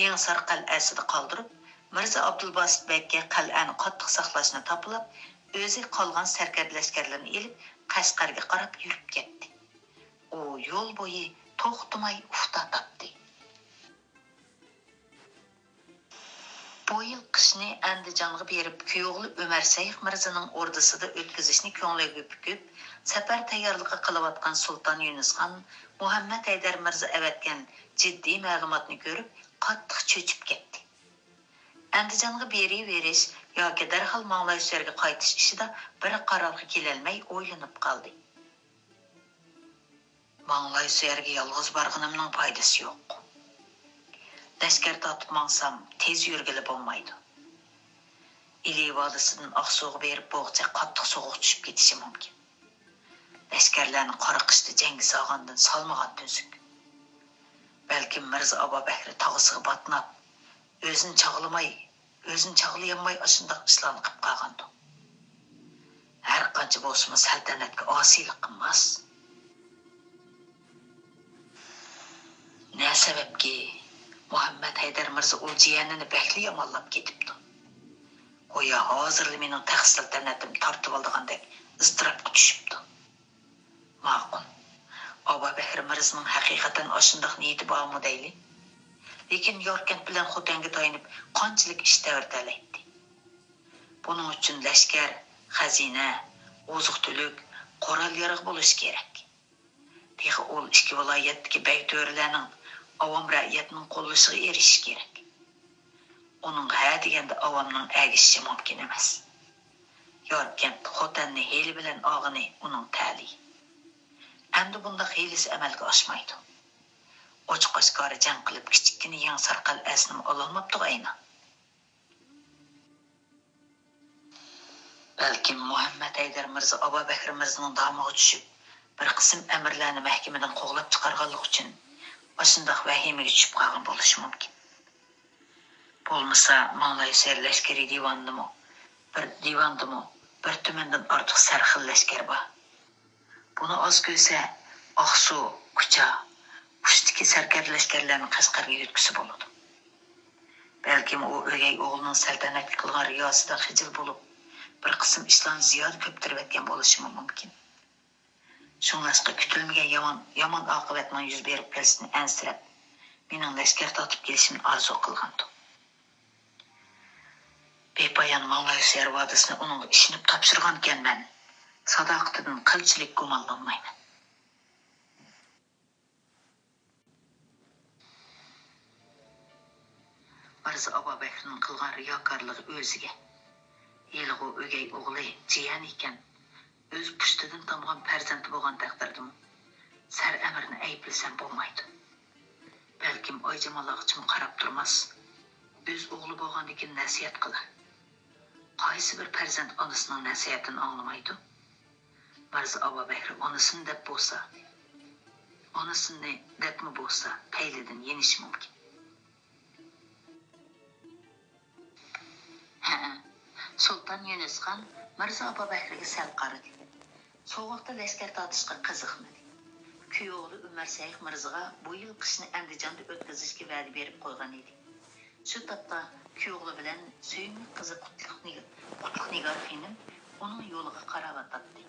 يېڭىسار قەلئەسىدە قالدۇرۇپ، مىرزا ئابدۇلباسىت بەگكە قەلئەنى قاتتىق ساقلاشنى تاپىلاپ، ئۆزى قالغان سەركەردە لەشكەرلىرىنى ئېلىپ، قەشقەرگە قاراپ يۈرۈپ كەتتى. ئۇ يول بويى توختىماي ئۇف تارتاتتى. بۇ يىل قىشنى ئەندىجانغا بېرىپ، كۈيئوغلى ئۆمەر شەيخ مىرزىنىڭ ئوردىسىدا ئۆتكۈزۈشنى كۆڭلىگە پۈكۈپ، سەپەر تەييارلىقى قىلىۋاتقان سۇلتان يۇنۇس خان مۇھەممەد ھەيدەر مىرزا ئەۋەتكەن جىددىي مەلۇماتنى كۆرۈپ، قاتتىق چۆچۈپ كەتتى. ئەندىجانغا بېرىۋېرىش ياكى دەرھال ماڭلايسۆيەرگە قايتىش ئىشىدا بىر قارارغا كېلەلمەي ئويلىنىپ قالدى. ماڭلايسۆيەرگە يالغۇز بارغىنىمنىڭ پايدىسى يوق. لەشكەر تارتىپ ماڭسام، تېز يۈرگىلى بولمايدۇ. ئىلى ۋادىسىدىن ئاقسۇغا بېرىپ بولغۇچە قاتتىق سوغۇق چۈشۈپ كېتىشى مۇمكىن. لەشكەرلەرنى قارا قىشتا جەڭگە سالغاندىن سالمىغان تۈزۈك. بەلكىم مىرزا ئابابەكرى تاغىسىغا باتناپ، ئۆزىنى چاغلىماي، ئۆزىنى چاغلىيالماي ئاشۇنداق ئىشلارنى قىلىپ قالغاندۇ. ھەر قانچە بولسىمۇ سەلتەنەتكە ئاسىيلىق قىلماس. نە سەۋەبكى، مۇھەممەد ھەيدەر مىرزا ئۇ جىيەنىنى بەكلا يامانلاپ كېتىپتۇ. گويا ھازىرلا مېنىڭ تەخت سەلتەنىتىمنى تارتىۋالىدىغاندەك ئىزتىراپقا چۈشۈپتۇ. ماقۇل. ئابابەكرى مىرزىنىڭ ھەقىقەتەن ئاشۇنداق نىيىتى بارمۇ دەيلى. لېكىن ياركەنت بىلەن خوتەنگە تايىنىپ قانچىلىك ئىش تەۋرىتەلەيتتى؟ بۇنىڭ ئۈچۈن لەشكەر، خەزىنە، ئوزۇق-تۈلۈك، قورال-ياراغ بولۇشى كېرەك. تېخى ئۇل ئىككى ۋىلايەتتىكى بەگ-تۆرىلەرنىڭ، ئاۋام رەئىيەتنىڭ قوللىشىغا ئېرىشىشى كېرەك. ئۇنىڭغا ھە دېگەندە ئاۋامنىڭ ئەگىشىشى مۇمكىن ئەمەس. ياركەنت، خوتەننى ھىيلە بىلەن ئالغىنى ئۇنىڭ تەلىيى. ئەمدى بۇنداق ھىيلىسى ئەمەلگە ئاشمايدۇ. ئوچۇق-ئاشكارا جەڭ قىلىپ، كىچىككىنە يېڭىسار قەلئەسىنىمۇ ئالالماپتۇ ئەينى. بەلكىم مۇھەممەد ھەيدەر مىرزا ئابابەكرى مىرزىنىڭ دامىغا چۈشۈپ، بىر قىسىم ئەمىرلەرنى مەھكىمىدىن قوغلاپ چىقارغانلىقى ئۈچۈن، ئاشۇنداق ۋەھىمىگە چۈشۈپ قالغان بولۇشى مۇمكىن. بولمىسا، ماڭلايسەر لەشكىرىي دىۋانىدىمۇ بىر، دىۋاندىمۇ بىر تۈمەندىن ئارتۇق سەرخىل لەشكەر بار. بۇنى ئاز كۆرسە، ئاقسۇ، كۇچا، پۇشتىكى سەركەردە لەشكەرلەرنى قەشقەرگە يۆتكىسە بولىدۇ. بەلكىم ئۇ ئۆگەي ئوغلىنىڭ سەلتەنەتكە قىلغان رىياسىدىن خىجىل بولۇپ، بىر قىسىم ئىشلارنى زىيادە كۆپتۈرۈۋەتكەن بولۇشىمۇ مۇمكىن. شۇڭلاشقا كۈتۈلمىگەن يامان، يامان ئاقىۋەتنىڭ يۈز بېرىپ قېلىشىدىن ئەنسىرەپ، مېنىڭ لەشكەر تارتىپ كېلىشىمنى ئارزۇ قىلغاندۇ. بىپايان ماڭلايسىيەر ۋادىسىنى ئۇنىڭغا ئىشىنىپ تاپشۇرغانىكەنمەن. ساداقىتىدىن قىلچىلىك گۇمانلانمايمەن. مىرزا ئابابەكرىنىڭ قىلغان رىياكارلىقى ئۆزىگە. ھېلىغۇ ئۆگەي ئوغلى، جىيەن ئىكەن. ئۆز پۇشتىدىن تامغان پەرزەنتى بولغان تەقدىردىمۇ، سەر ئەمىرنى ئەيىبلىسەم بولمايدۇ. بەلكىم ئايجامال ئاغىچىمۇ قاراپ تۇرماس. ئۆز ئوغلى بولغاندىكىن نەسىھەت قىلار. قايسى بىر پەرزەنت ئانىسىنىڭ نەسىھەتىنى ئاڭلىمايدۇ؟ مىرزا ئابابەكرى ئانىسىنى دەپ بولسا، ئانىسىنى دەپمۇ بولسا، پەيلىدىن يېنىشى مۇمكىن. ھەئە، سۇلتان يۈنۈسخان مىرزا ئابابەكرىگە سەل قارىدى. سوغۇقتا لەشكەر تارتىشقا قىزىقمىدى. كۈيئوغلى ئۆمەر شەيخ مىرزىغا بۇ يىل قىشنى ئەندىجاندا ئۆتكۈزۈشكە ۋەدە بېرىپ قويغان ئىدى. شۇ تاپتا كۈيئوغلى بىلەن سۆيۈملۈك قىزى قۇتلۇق نىگ-، قۇتلۇق نىگار خېنىم ئۇنىڭ يولىغا قاراۋاتاتتى.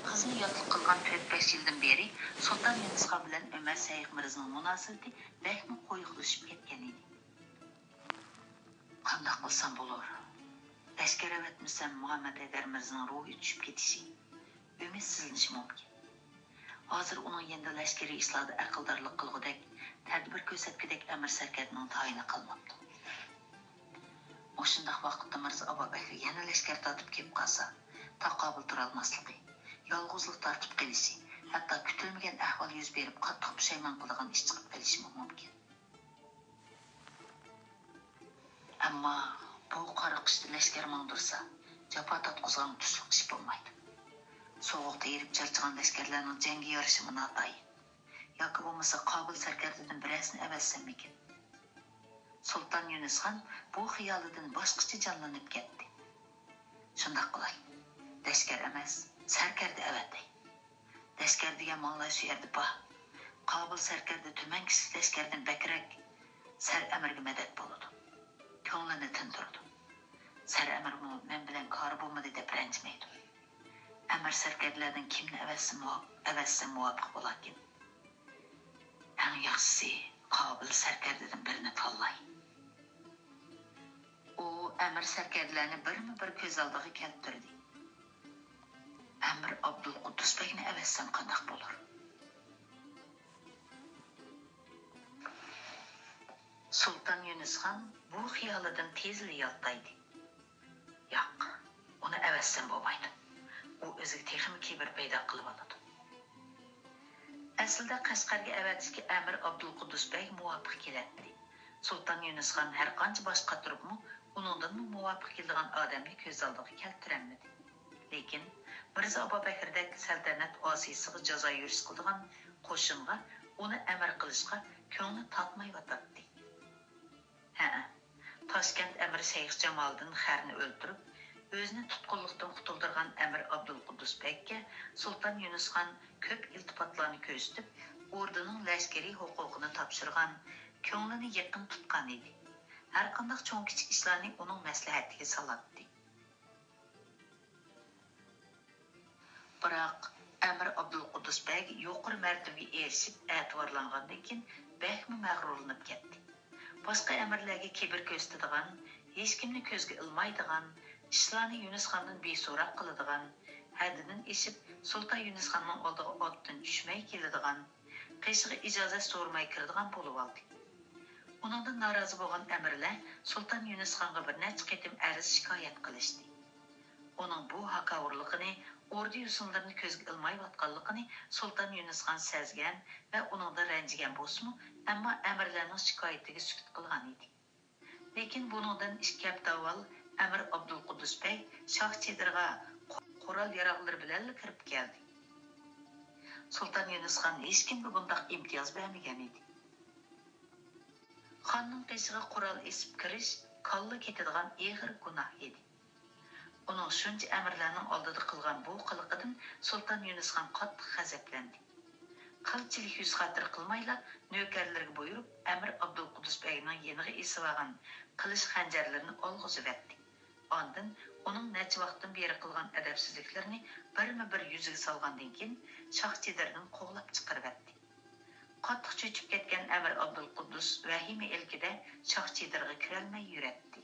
قىزنى ياتلىق قىلغان تۆت-بەش يىلدىن بېرى سۇلتان يۈنۈسخان بىلەن ئۆمەر شەيخ مىرزىنىڭ مۇناسىۋىتى بەكمۇ قويۇقلىشىپ كەتكەن ئىدى. قانداق قىلسام بولۇر؟ لەشكەر ئەۋەتمىسەم، مۇھەممەد ھەيدەر مىرزىنىڭ روھى چۈشۈپ كېتىشى، ئۈمىدسىزلىنىشى مۇمكىن. ھازىر ئۇنىڭ يېنىدا لەشكىرىي ئىشلاردا ئەقىلدارلىق قىلغۇدەك، تەدبىر كۆرسەتكۈدەك ئەمىر سەركەردىنىڭ تايىنى قالماپتۇ. مۇشۇنداق ۋاقىتتا مىرزا ئابابەكرى يەنە لەشكەر تارتىپ كېلىپ قالسا، تاقابىل تۇرالماسلىقى، يالغۇزلۇق تارتىپ قېلىشى، ھەتتا كۈتۈلمىگەن ئەھۋال يۈز بېرىپ قاتتىق پۇشايمان قىلىدىغان ئىش چىقىپ قېلىشىمۇ مۇمكىن. ئەمما بۇ قارا قىشتا لەشكەر ماڭدۇرسا، جاپا تارتقۇزغان تۇشلۇق ئىش بولمايدۇ. سوغۇقتا ھېرىپ چارچىغان لەشكەرلەرنىڭ جەڭگە يارىشىمۇ ناتايىن. ياكى بولمىسا قابىل سەركەردىدىن بىرەرسىنى ئەۋەتسەممىكىن؟ سۇلتان يۈنۈسخان بۇ خىيالىدىن باشقىچە جانلىنىپ كەتتى. شۇنداق قىلاي. لەشكەر ئەمەس، سەركەردە ئەۋەتەي. لەشكەر دېگەن ماڭلاي شۇ يەردە بار. قابىل سەركەردە تۈمەن كىشىلىك لەشكەردىن بەكرەك سەر ئەمىرگە مەدەت بولىدۇ. كۆڭلىنى تىندۇرىدۇ. سەر ئەمىرمۇ مەن بىلەن كارى بولمىدى دەپ رەنجىمەيدۇ. ئەمىر سەركەردىلەردىن كىمنى ئەۋەتسە مۇۋاپ-، ئەۋەتسە مۇۋاپىق بولاركىن؟ ئەڭ ياخشىسى، قابىل سەركەردىدىن بىرىنى تاللاي. ئۇ ئەمىر سەركەردىلەرنى بىرمۇ بىر كۆز ئالدىغا كەلتۈردى. ئەمىر ئابدۇلقۇددۇس بەگنى ئەۋەتسەم قانداق بولۇر؟ سۇلتان يۈنۈسخان بۇ خىيالىدىن تېزلا يالتايدى. ياق، ئۇنى ئەۋەتسەم بولمايدۇ. ئۇ ئۆزىگە تېخىمۇ كىبىر پەيدا قىلىۋالىدۇ. ئەسلىدە قەشقەرگە ئەۋەتىشكە ئەمىر ئابدۇلقۇددۇس بەگ مۇۋاپىق كېلەتتى. سۇلتان يۈنۈس خان ھەرقانچە باش قاتۇرۇپمۇ، ئۇنىڭدىنمۇ مۇۋاپىق كېلىدىغان ئادەمنى كۆز ئالدىغا كەلتۈرەلمىدى. لېكىن مىرزا ئابابەكرىدەك سەلتەنەت ئاسىيسىغا جازا يۈرۈش قىلىدىغان قوشۇنغا ئۇنى ئەمىر قىلىشقا كۆڭلى تارتمايۋاتاتتى. ھەئە، تاشكەنت ئەمىرى شەيخ جامالىدىن خەرنى ئۆلتۈرۈپ، ئۆزىنى تۇتقۇنلۇقتىن قۇتۇلدۇرغان ئەمىر ئابدۇلقۇددۇس بەگكە سۇلتان يۈنۈس خان كۆپ ئىلتىپاتلارنى كۆرسىتىپ، ئوردىنىڭ لەشكىرىي ھوقۇقىنى تاپشۇرغان، كۆڭلىنى يېقىن تۇتقان ئىدى. ھەرقانداق چوڭ-كىچىك ئىشلارنى ئۇنىڭ مەسلىھەتىگە سالاتتى. بىراق، ئەمىر ئابدۇلقۇددۇس بەگ يۇقىرى مەرتىۋىگە ئېرىشىپ ئەتىۋارلانغاندىن كېيىن، بەكمۇ مەغرۇرلىنىپ كەتتى. باشقا ئەمىرلەرگە كىبىر كۆرسىتىدىغان، ھېچكىمنى كۆزگە ئىلمايدىغان، ئىشلارنى يۈنۈس خاندىن بىسوراق قىلىدىغان، ھەددىدىن ئېشىپ سۇلتان يۈنۈس خاننىڭ ئالدىغا ئاتتىن چۈشمەي كېلىدىغان، قېشىغا ئىجازەت سورىماي كىرىدىغان بولۇۋالدى. ئۇنىڭدىن نارازى بولغان ئەمىرلەر سۇلتان يۈنۈس خانغا بىر نەچچە قېتىم ئەرز-شىكايەت قىلىشتى. ئۇنىڭ بۇ ھاكاۋۇرلۇقىنى، ئوردا يوسۇنلىرىنى كۆزگە ئىلمايۋاتقانلىقىنى سۇلتان يۈنۈس خان سەزگەن ۋە ئۇنىڭدىن رەنجىگەن بولسىمۇ، ئەمما ئەمىرلەرنىڭ شىكايىتىگە سۈكۈت قىلغان ئىدى. لېكىن بۇنىڭدىن ئىككى ھەپتە ئاۋۋال ئەمىر ئابدۇلقۇددۇس بەگ شاھ چېدىرىغا قو-، قورال-ياراغلىرى بىلەنلا كىرىپ كەلدى. سۇلتان يۈنۈس خان ھېچكىمگە بۇنداق ئىمتىياز بەرمىگەن ئىدى. خاننىڭ قېشىغا قورال ئېسىپ كىرىش كاللا كېتىدىغان ئېغىر گۇناھ ئىدى. ئۇنىڭ شۇنچە ئەمىرلەرنىڭ ئالدىدا قىلغان بۇ قىلىقىدىن سۇلتان يۈنۈس خان قاتتىق غەزەپلەندى. قىلچىلىك يۈز خاتىرە قىلمايلا، نۆكەرلىرىگە بۇيرۇپ، ئەمىر ئابدۇلقۇددۇس بەگنىڭ يېنىغا ئېسىۋالغان قىلىچ خەنجەرلىرىنى ئالغۇزۇۋەتتى. ئاندىن ئۇنىڭ نەچچە ۋاقىتتىن بېرى قىلغان ئەدەپسىزلىكلىرىنى بىرمۇ بىر يۈزىگە سالغاندىن كېيىن، شاھ چېدىرىدىن قوغلاپ چىقىرىۋەتتى. قاتتىق چۆچۈپ كەتكەن ئەمىر ئابدۇلقۇددۇس ۋەھىمە ئىلكىدە شاھ چېدىرىغا كىرەلمەي يۈرەتتى.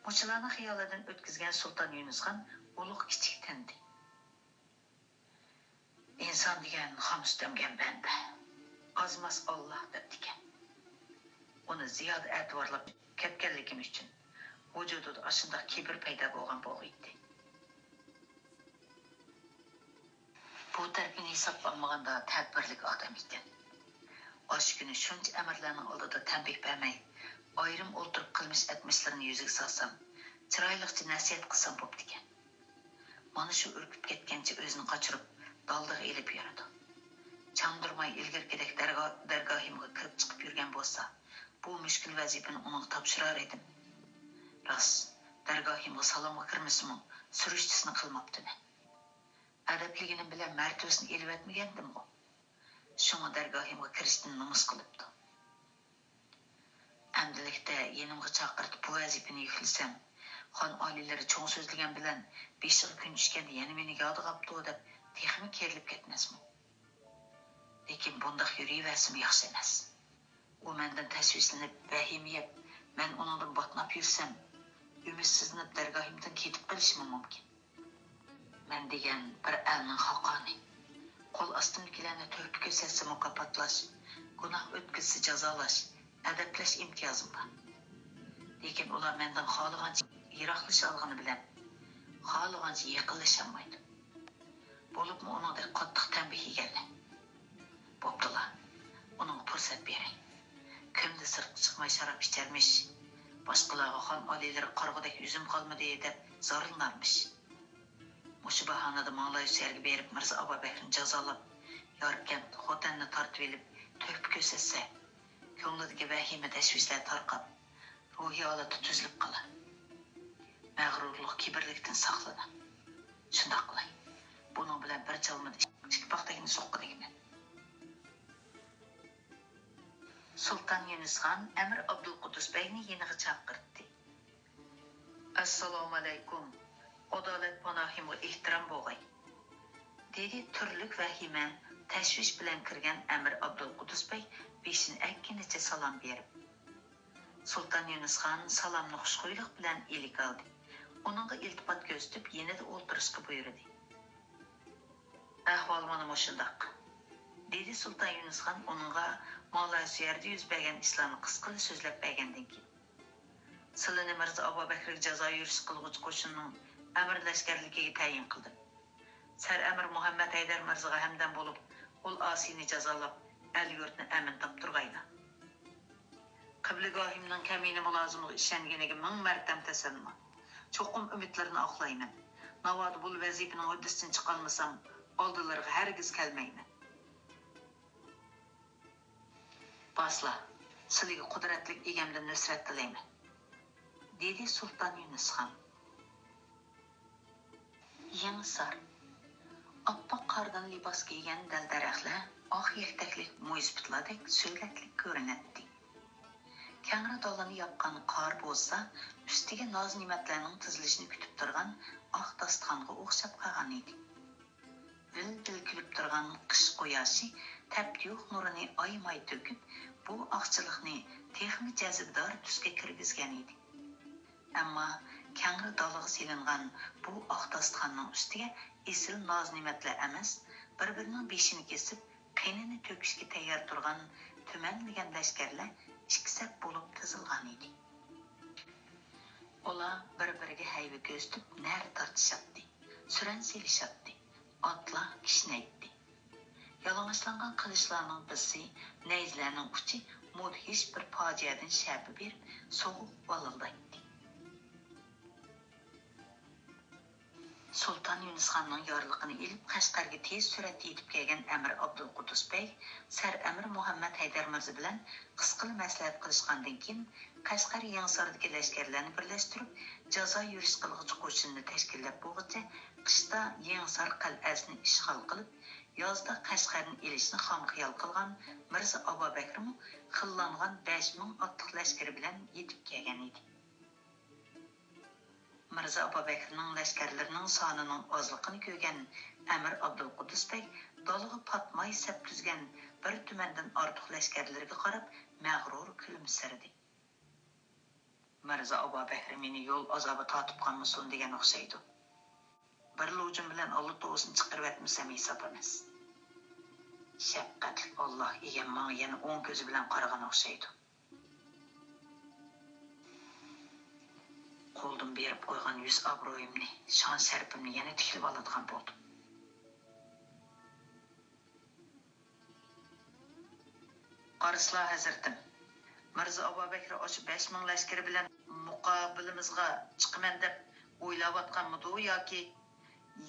مۇشۇلارنى خىيالىدىن ئۆتكۈزگەن سۇلتان يۇنۇسخان ئۇلۇغ كىچىك تىندى. «ئىنسان دېگەن خام سۈت ئەمگەن بەندە، ئازماس ئاللا» دەپتىكەن. ئۇنى زىيادە ئەتىۋارلاپ كەتكەنلىكىم ئۈچۈن ۋۇجۇدىدا ئاشۇنداق كىبىر پەيدا بولغان بولغىيتتى. بۇ تەرىپىنى ھېسابقا ئالمىغاندا تەدبىرلىك ئادەم ئىكەن. ئاشۇ كۈنى شۇنچە ئەمىرلەرنىڭ ئالدىدا تەنبىھ بەرمەي، ئايرىم ئولتۇرۇپ قىلمىش ئەتمىشلىرىنى يۈزىگە سالسام، چىرايلىقچە نەسىھەت قىلسام بوپتىكەن. مانا شۇ ئۈركۈپ كەتكەنچە ئۆزىنى قاچۇرۇپ، دالدىغا ئېلىپ يۈرىدۇ. چاندۇرماي ئىلگىرىكىدەك دەرگا-، دەرگاھىمغا كىرىپ چىقىپ يۈرگەن بولسا، بۇ مۈشكۈل ۋەزىپىنى ئۇنىڭغا تاپشۇرار ئىدىم. راست، دەرگاھىمغا سالامغا كىرمىسىمۇ، سۈرۈشتىسىنى قىلماپتىمەن. ئەدەپلىگىنىم بىلەن مەرتىۋىسىنى ئېلىۋەتمىگەندىمغۇ؟ شۇڭا دەرگاھىمغا كىرىشتىن نومۇس قىلىپتۇ. ئەمدىلىكتە يېنىمغا چاقىرتىپ بۇ ۋەزىپىنى يۈكلىسەم، خان ئالىيلىرى چوڭ سۆزلىگەن بىلەن بېشىغا كۈن چۈشكەندە يەنە مېنى يادىغا ئاپتۇ دەپ تېخىمۇ كېرىلىپ كەتمەسمۇ؟ لېكىن بۇنداق يۈرۈۋەرسىمۇ ياخشى ئەمەس. ئۇ مەندىن تەشۋىشلىنىپ، ۋەھىمە يەپ، مەن ئۇنىڭدىن باتناپ يۈرسەم، ئۈمىدسىزلىنىپ دەرگاھىمدىن كېتىپ قېلىشىمۇ مۇمكىن. مەن دېگەن بىر ئەلنىڭ خاقانى. قول ئاستىمدىكىلەرنى تۆھپە كۆرسەتسە مۇكاپاتلاش، گۇناھ ئۆتكۈزسە جازالاش، ئەدەپلەش ئىمتىيازىم بار. لېكىن ئۇلار مەندىن خالىغانچە يىراقلىشالىغىنى بىلەن، خالىغانچە يېقىنلىشالمايدۇ. بولۇپمۇ ئۇنىڭدەك قاتتىق تەنبىھ يېگەنلەر. بوپتۇلا، ئۇنىڭغا پۇرسەت بېرەي. كۈندە سىرتقا چىقماي شاراب ئىچەرمىش، باشقىلارغا خان ئالىيلىرى قارىغۇدەك يۈزۈم قالمىدى دەپ زارلىنارمىش. مۇشۇ باھانىدا ماڭلايسۇ يەرگە بېرىپ مىرزا ئابابەكرىنى جازالاپ، ياركەنت، خوتەننى تارتىۋېلىپ تۆھپە كۆرسەتسە، كۆڭلىدىكى ۋەھىمە تەشۋىشلەر تارقاپ، روھىي ھالىتى تۈزۈلۈپ قالا. مەغرۇرلۇق، كىبىرلىكتىن ساقلىنا. شۇنداق قىلاي. بۇنىڭ بىلەن بىر چالمىدا ئىككى پاختەكنى سوققۇدەكمەن. سۇلتان يۇنۇسخان ئەمىر ئابدۇلقۇددۇس بەگنى يېنىغا چاقىرتتى. ئەسسالامۇئەلەيكۇم. ئادالەت پاناھىمغا ئېھتىرام بولغاي، دېدى تۈرلۈك ۋەھىمە، تەشۋىش بىلەن كىرگەن ئەمىر ئابدۇلقۇددۇس بەگ بېشىنى ئەگكىنىچە سالام بېرىپ. سۇلتان يۇنۇسخان سالامنى خۇشخۇيلۇق بىلەن ئىلىك ئالدى. ئۇنىڭغا ئىلتىپات كۆرسىتىپ، يېنىدا ئولتۇرۇشقا بۇيرۇدى. ئەھۋال مانا مۇشۇنداق، دېدى سۇلتان يۇنۇسخان ئۇنىڭغا ماڭلايسۇ يەردە يۈز بەرگەن ئىشلارنى قىسقىلا سۆزلەپ بەرگەندىن كېيىن. سىلىنى مىرزا ئابابەكرىگە جازا يۈرۈشى قىلغۇچى قوشۇننىڭ ئەمىر لەشكەرلىكىگە تەيىن قىلدىم. سەر ئەمىر مۇھەممەد ھەيدەر مىرزىغا ھەمدەم بولۇپ، ئۇل ئاسىينى جازالاپ، ئەل-يۇرتنى ئەمىن تاپتۇرغايلا. قىبلىگاھىمنىڭ كەمىنە مۇلازىمىغا ئىشەنگىنىگە مىڭ مەرتەم تەسەننا. چوقۇم ئۈمىدلىرىنى ئاقلايمەن. ناۋادا بۇ ۋەزىپىنىڭ ھۆددىسىدىن چىقالمىسام، ئالدىلىرىغا ھەرگىز كەلمەيمەن. باسلا، سىلىگە قۇدرەتلىك ئىگەمدىن نۇسرەت تىلەيمەن، دېدى سۇلتان يۇنۇسخان. يېڭىسار. ئاپئاق قاردىن لىباس كىيگەن دەل-دەرەخلەر ئاق يەكتەكلىك مويسىپىتلاردەك سۆگەتلىك كۆرۈنەتتى. كەڭرى دالىنى ياپقان قار بولسا، ئۈستىگە ناز-نېمەتلەرنىڭ تىزىلىشىنى كۈتۈپ تۇرغان ئاق داستىخانغا ئوخشاپ قالغان ئىدى. ۋىل-ۋىل كۈلۈپ تۇرغان قىش قۇياشى تەپتىيۇق نۇرىنى ئايىماي تۆكۈپ، بۇ ئاقچىلىقنى تېخىمۇ جەزبىدار تۈسكە كىرگۈزگەن ئىدى. ئەمما كەڭرى دالىغا سېلىنغان بۇ ئاق داستىخاننىڭ ئۈستىگە ئېسىل ناز-نېمەتلەر ئەمەس، بىر-بىرىنىڭ بېشىنى كېسىپ، قېنىنى تۆكۈشكە تەييار تۇرغان تۈمەنلىگەن لەشكەرلەر ئىككى سەپ بولۇپ تىزىلغانىدى. ئۇلار بىر-بىرىگە ھەيۋە كۆرسىتىپ نەرە تارتىشاتتى، سۈرەن سېلىشاتتى، ئاتلار كىشنەيتتى. يالىڭاچلانغان قىلىچلارنىڭ بىسى، نەيزىلەرنىڭ ئۇچى مۇدھىش بىر پاجىئەدىن شەپە بېرىپ سوغۇق ۋالىلدايتتى. سۇلتان يۇنۇسخاننىڭ يارلىقىنى ئېلىپ، قەشقەرگە تېز سۈرئەتتە يېتىپ كەلگەن ئەمىر ئابدۇلقۇدۇس بەگ سەر ئەمىر مۇھەممەد ھەيدەر مىرزا بىلەن قىسقىلا مەسلىھەت قىلىشقاندىن كېيىن، قەشقەر يېڭىساردىكى لەشكەرلەرنى بىرلەشتۈرۈپ، جازا يۈرۈش قىلغۇچى قوشۇننى تەشكىللەپ بولغۇچە، قىشتا يېڭىسار قەلئەسىنى ئىشغال قىلىپ، يازدا قەشقەرنى ئېلىشنى خام خىيال قىلغان مىرزا ئابابەكرىمۇ خىللانغان بەش مىڭ ئاتلىق لەشكىرى بىلەن يېتىپ كەلگەن ئىدى. مىرزا ئابابەكرىنىڭ لەشكەرلىرىنىڭ سانىنىڭ ئازلىقىنى كۆرگەن ئەمىر ئابدۇلقۇدۇس بەگ دالىغا پاتماي سەپ تۈزگەن بىر تۈمەندىن ئارتۇق لەشكەرلىرىگە قاراپ مەغرۇر كۈلۈمسىرىدى. مىرزا ئابابەكرى مېنى يول ئازابى تارتىپ قالمىسۇن دېگەن ئوخشايدۇ. بىرلا ھۇجۇم بىلەن ئاللا توۋىسىنى چىقىرىۋەتمىسەم ھېساب ئەمەس. شەپقەتلىك ئاللا ئىگەم ماڭا يەنە ئوڭ كۆزى بىلەن قارىغان ئوخشايدۇ. قولدىن بېرىپ قويغان يۈز ئابرۇيۇمنى، شان شەرىپىمنى يەنە تىكلىۋالىدىغان بولدۇم. قارىسىلا ھەزرىتىم، مىرزا ئابابەكرى ئاشۇ بەش مىڭ لەشكىرى بىلەن مۇقابىلىمىزغا چىقىمەن دەپ ئويلاۋاتقانمىدۇ ياكى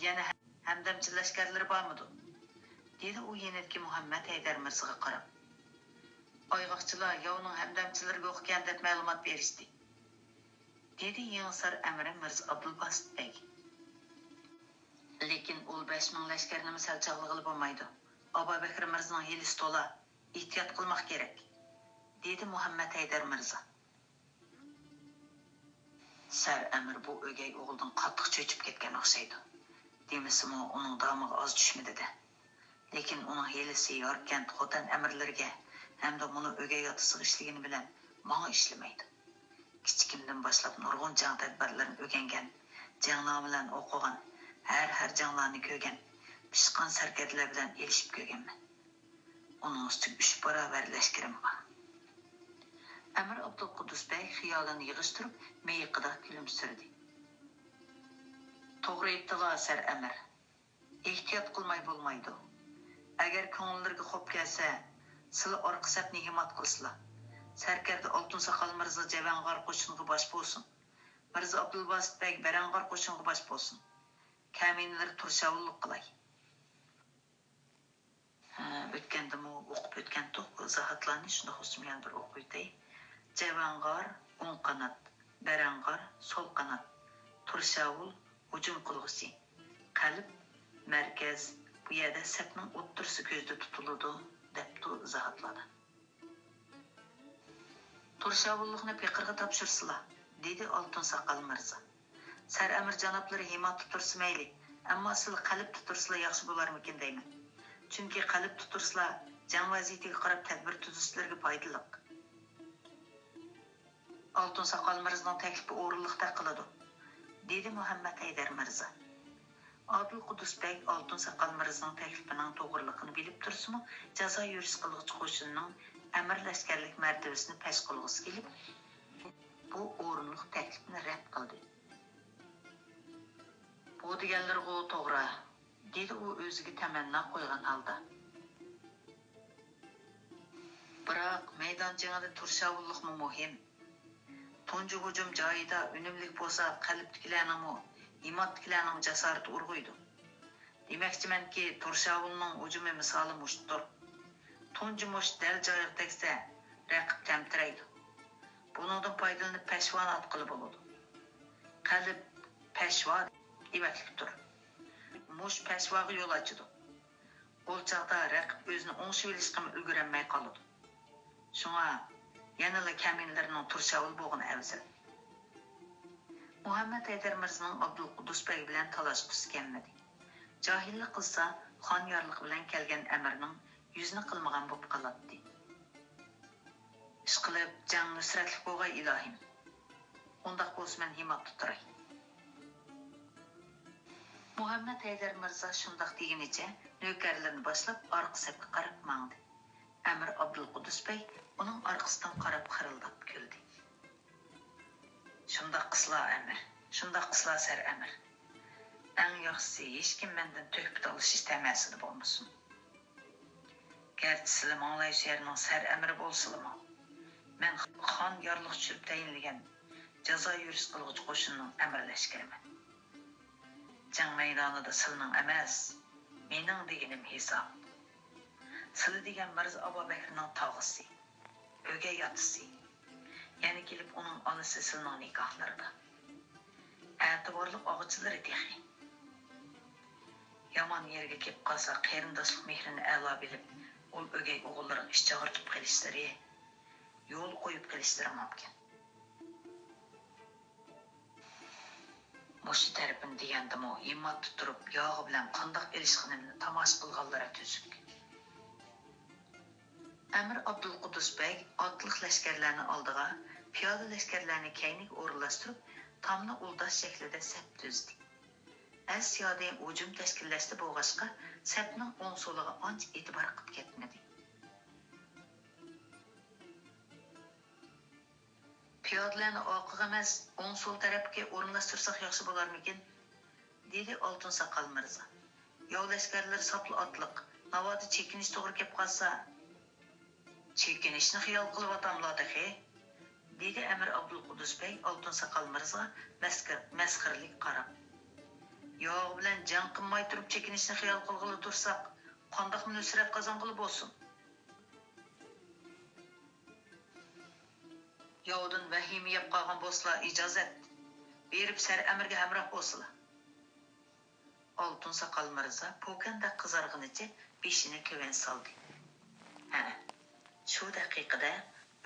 يەنە ھەمدەمچى لەشكەرلىرى بارمىدۇ؟ دېدى ئۇ يېنىدىكى مۇھەممەد ھەيدەر مىرزىغا قاراپ. ئايغاقچىلار ياۋنىڭ ھەمدەمچىلىرى يوقكەن دەپ مەلۇمات بېرىشتى، دېدى يېڭىسار ئەمىرى مىرزا ئابدۇلباسىت بەگ. لېكىن ئۇل بەش مىڭ لەشكەرنىمۇ سەل چاغلىغىلى بولمايدۇ. ئابابەكرى مىرزىنىڭ ھىيلىسى تولا، ئېھتىيات قىلماق كېرەك، دېدى مۇھەممەد ھەيدەر مىرزا. سەر ئەمىر بۇ ئۆگەي ئوغلىدىن قاتتىق چۆچۈپ كەتكەن ئوخشايدۇ. دېمىسىمۇ، ئۇنىڭ دامىغا ئاز چۈشمىدى-دە. لېكىن ئۇنىڭ ھىيلىسى ياركەنت، خوتەن ئەمىرلىرىگە ھەمدە مۇنۇ ئۆگەي ئاتىسىغا ئىشلىگىنى بىلەن ماڭا ئىشلىمەيدۇ. كىچىكىمدىن باشلاپ نۇرغۇن جەڭ تەدبىرلىرىنى ئۆگەنگەن، جەڭنامىلەرنى ئوقۇغان، ھەر، ھەر جەڭلارنى كۆرگەن، پىشقان سەركەردىلەر بىلەن ئېلىشىپ كۆرگەنمەن. ئۇنىڭ ئۈستىگە ئۈچ باراۋەر لەشكىرىم بار. ئەمىر ئابدۇلقۇدۇس بەگ خىيالىنى يىغىشتۇرۇپ، مىيىقىدا كۈلۈمسىرىدى. توغرا ئېيتتىلا، سەر ئەمىر. ئېھتىيات قىلماي بولمايدۇ. ئەگەر كۆڭۈللىرىگە خوپ كەلسە، سىلە ئارقا سەپنى ھىمات قىلسىلا. سەركەردە ئالتۇن ساقال مىرزا جەۋەنغار قوشۇنغا باش بولسۇن. مىرزا ئابدۇلباسىت بەگ بەرەڭغار قوشۇنغا باش بولسۇن. كەمىنىلەر تۇرشاۋۇللۇق قىلاي. ھە، ئۆتكەندىمۇ ئوقۇپ ئۆتكەنتۇق بۇ ئىزاھاتلارنى، شۇنداق بولسىمۇ يەنە بىر ئوقۇۋېتەي. جەۋەنغار، ئوڭ قانات، بەرەڭغار، سول قانات، تۇرشاۋۇل، ھۇجۇم قىلغۇچى، قەلب، مەركەز، بۇ يەردە سەپنىڭ ئوتتۇرىسى كۆزدە تۇتۇلىدۇ، دەپتۇ ئىزاھاتلاردا. تۇرشاۋۇللۇقنى پېقىرغا تاپشۇرسىلا، دېدى ئالتۇن ساقال مىرزا. سەر ئەمىر جانابلىرى ھىماتتا تۇرسا مەيلى، ئەمما سىلە قەلبتە تۇرسىلا ياخشى بولارمىكىن دەيمەن. چۈنكى قەلبتە تۇرسىلا جەڭ ۋەزىيىتىگە قاراپ تەدبىر تۈزۈشلىرىگە پايدىلىق. ئالتۇن ساقال مىرزىنىڭ تەكلىپى ئورۇنلۇقتەك قىلىدۇ، دېدى مۇھەممەد ھەيدەر مىرزا. ئابدۇلقۇدۇس بەگ ئالتۇن ساقال مىرزىنىڭ تەكلىپىنىڭ توغرىلىقىنى بىلىپ تۇرسىمۇ، جازا يۈرۈش قىلغۇچى قوشۇننىڭ ئەمىر لەشكەرلىك مەرتىۋىسىنى پەش قىلغۇسى كېلىپ، بۇ ئورۇنلۇق تەكلىپنى رەت قىلدى. بۇ دېگەنلىرىغۇ توغرا، دېدى ئۇ ئۆزىگە تەمەننا قويغان ھالدا. بىراق، مەيدان جېڭىدە تۇرشاۋۇللۇقمۇ مۇھىم. تۇنجى ھۇجۇم جايىدا ئۈنۈملۈك بولسا، قەلبتىكىلەرنىڭمۇ، ھىممەتتىكىلەرنىڭمۇ جاسارىتى ئۇرغۇيدۇ. دېمەكچىمەنكى، تۇرشاۋۇلنىڭ ھۇجۇمى مىسالى مۇشتتۇر. تۇنجى مۇشت دەل جايىغا تەگسە، رەقىب تەمتىرەيدۇ. بۇنىڭدىن پايدىلىنىپ پەشۋانى ئاتقىلى بولىدۇ. قەلب، پەشۋا دېمەكلىكتۇر. مۇشت پەشۋاغا يول ئاچىدۇ. ئۇ چاغدا رەقىب ئۆزىنى ئوڭشىۋېلىشقىمۇ ئۈلگۈرەلمەي قالىدۇ. شۇڭا يەنىلا كەمىنىلىرىنىڭ تۇرشاۋۇل بولغىنى ئەۋزەل. مۇھەممەد ھەيدەر مىرزىنىڭ ئابدۇلقۇدۇس بەگ بىلەن تالاشقۇسى كەلمىدى. جاھىللىق قىلسا، خان يارلىقى بىلەن كەلگەن ئەمىرنىڭ يۈزىنى قىلمىغان بولۇپ قالاتتى. ئىشقىلىپ، جەڭ نۇسرەتلىك بولغاي، ئىلاھىم. ئۇنداق بولسا، مەن ھىممەتتە تۇراي. مۇھەممەد ھەيدەر مىرزا شۇنداق دېگىنىچە نۆكەرلىرىنى باشلاپ ئارقا سەپكە قاراپ ماڭدى. ئەمىر ئابدۇلقۇدۇس بەگ ئۇنىڭ ئارقىسىدىن قاراپ خىرىلداپ كۈلدى. شۇنداق قىسلا ئەمىر، شۇنداق قىسلا سەر ئەمىر. ئەڭ ياخشىسى ھېچكىم مەندىن تۆھپە تالىشىش تەمەسىدە بولمىسۇن. گەرچە سىلە ماڭلاي شەھىرىنىڭ سەر ئەمىرى بولسىلىمۇ، مەن خان يارلىق چۈشۈرۈپ تەيىنلىگەن جازا يۈرۈش قىلغۇچى قوشۇننىڭ ئەمىر لەشكىرىمەن. جەڭ مەيدانىدا سىلىنىڭ ئەمەس، مېنىڭ دېگىنىم ھېساب. سىلى دېگەن مىرزا ئابابەكرىنىڭ تاغىسى، ئۆگەي ئاتىسى. يەنە كېلىپ ئۇنىڭ ئانىسى سىلىنىڭ نىكاھلىرىدا. ئەتىۋارلىق ئاغىچىلىرى تېخى. يامان يەرگە كېلىپ قالسا، قېرىنداشلىق مېھرىنى ئەلا بىلىپ، ئۇل ئۆگەي ئوغۇللىرىغا ئىچ ئاغرىتىپ قېلىشلىرى، يول قويۇپ قېلىشلىرى مۇمكىن. مۇشۇ تەرىپىنى دېگەندىمۇ، ھىممەتتە تۇرۇپ، ياغى بىلەن قانداق ئېلىشقىنىمنى تاماشا قىلغانلىرى تۈزۈك. ئەمىر ئابدۇلقۇدۇس بەگ ئاتلىق لەشكەرلەرنى ئالدىغا، پىيادە لەشكەرلەرنى كەينىگە ئورۇنلاشتۇرۇپ، تامنى ئۇلداش شەكلىدە سەپ تۈزدى. ئەس-يادى ھۇجۇم تەشكىللەشتە بولغاچقا، سەپنىڭ ئوڭ-سولىغا ئانچە ئېتىبار قىلىپ كەتمىدى. پىيادىلەرنى ئارقىغا ئەمەس، ئوڭ-سول تەرەپكە ئورۇنلاشتۇرساق ياخشى بولارمىكىن؟ دېدى ئالتۇن ساقال مىرزا. ياۋ لەشكەرلىرى ساپلا ئاتلىق، ناۋادا چېكىنىش توغرا كەپ قالسا. چېكىنىشنى خىيال قىلىۋاتاملا تېخى؟ دېدى ئەمىر ئابدۇلقۇدۇس بەگ ئالتۇن ساقال مىرزىغا مەسكە-، مەسخىرىلىك قاراپ. ياۋ بىلەن جەڭ قىلماي تۇرۇپ چېكىنىشنى خىيال قىلغىلى تۇرساق، قانداقمۇ نۇسرەت قازانغىلى بولسۇن؟ ياۋدىن ۋەھىمە يەپ قالغان بولسىلا ئىجازەت، بېرىپ سەر ئەمىرگە ھەمراھ بولسىلا. ئالتۇن ساقال مىرزا پوكەندەك قىزارغىنىچە بېشىنى تۆۋەن سالدى. ھە، شۇ دەقىقىدە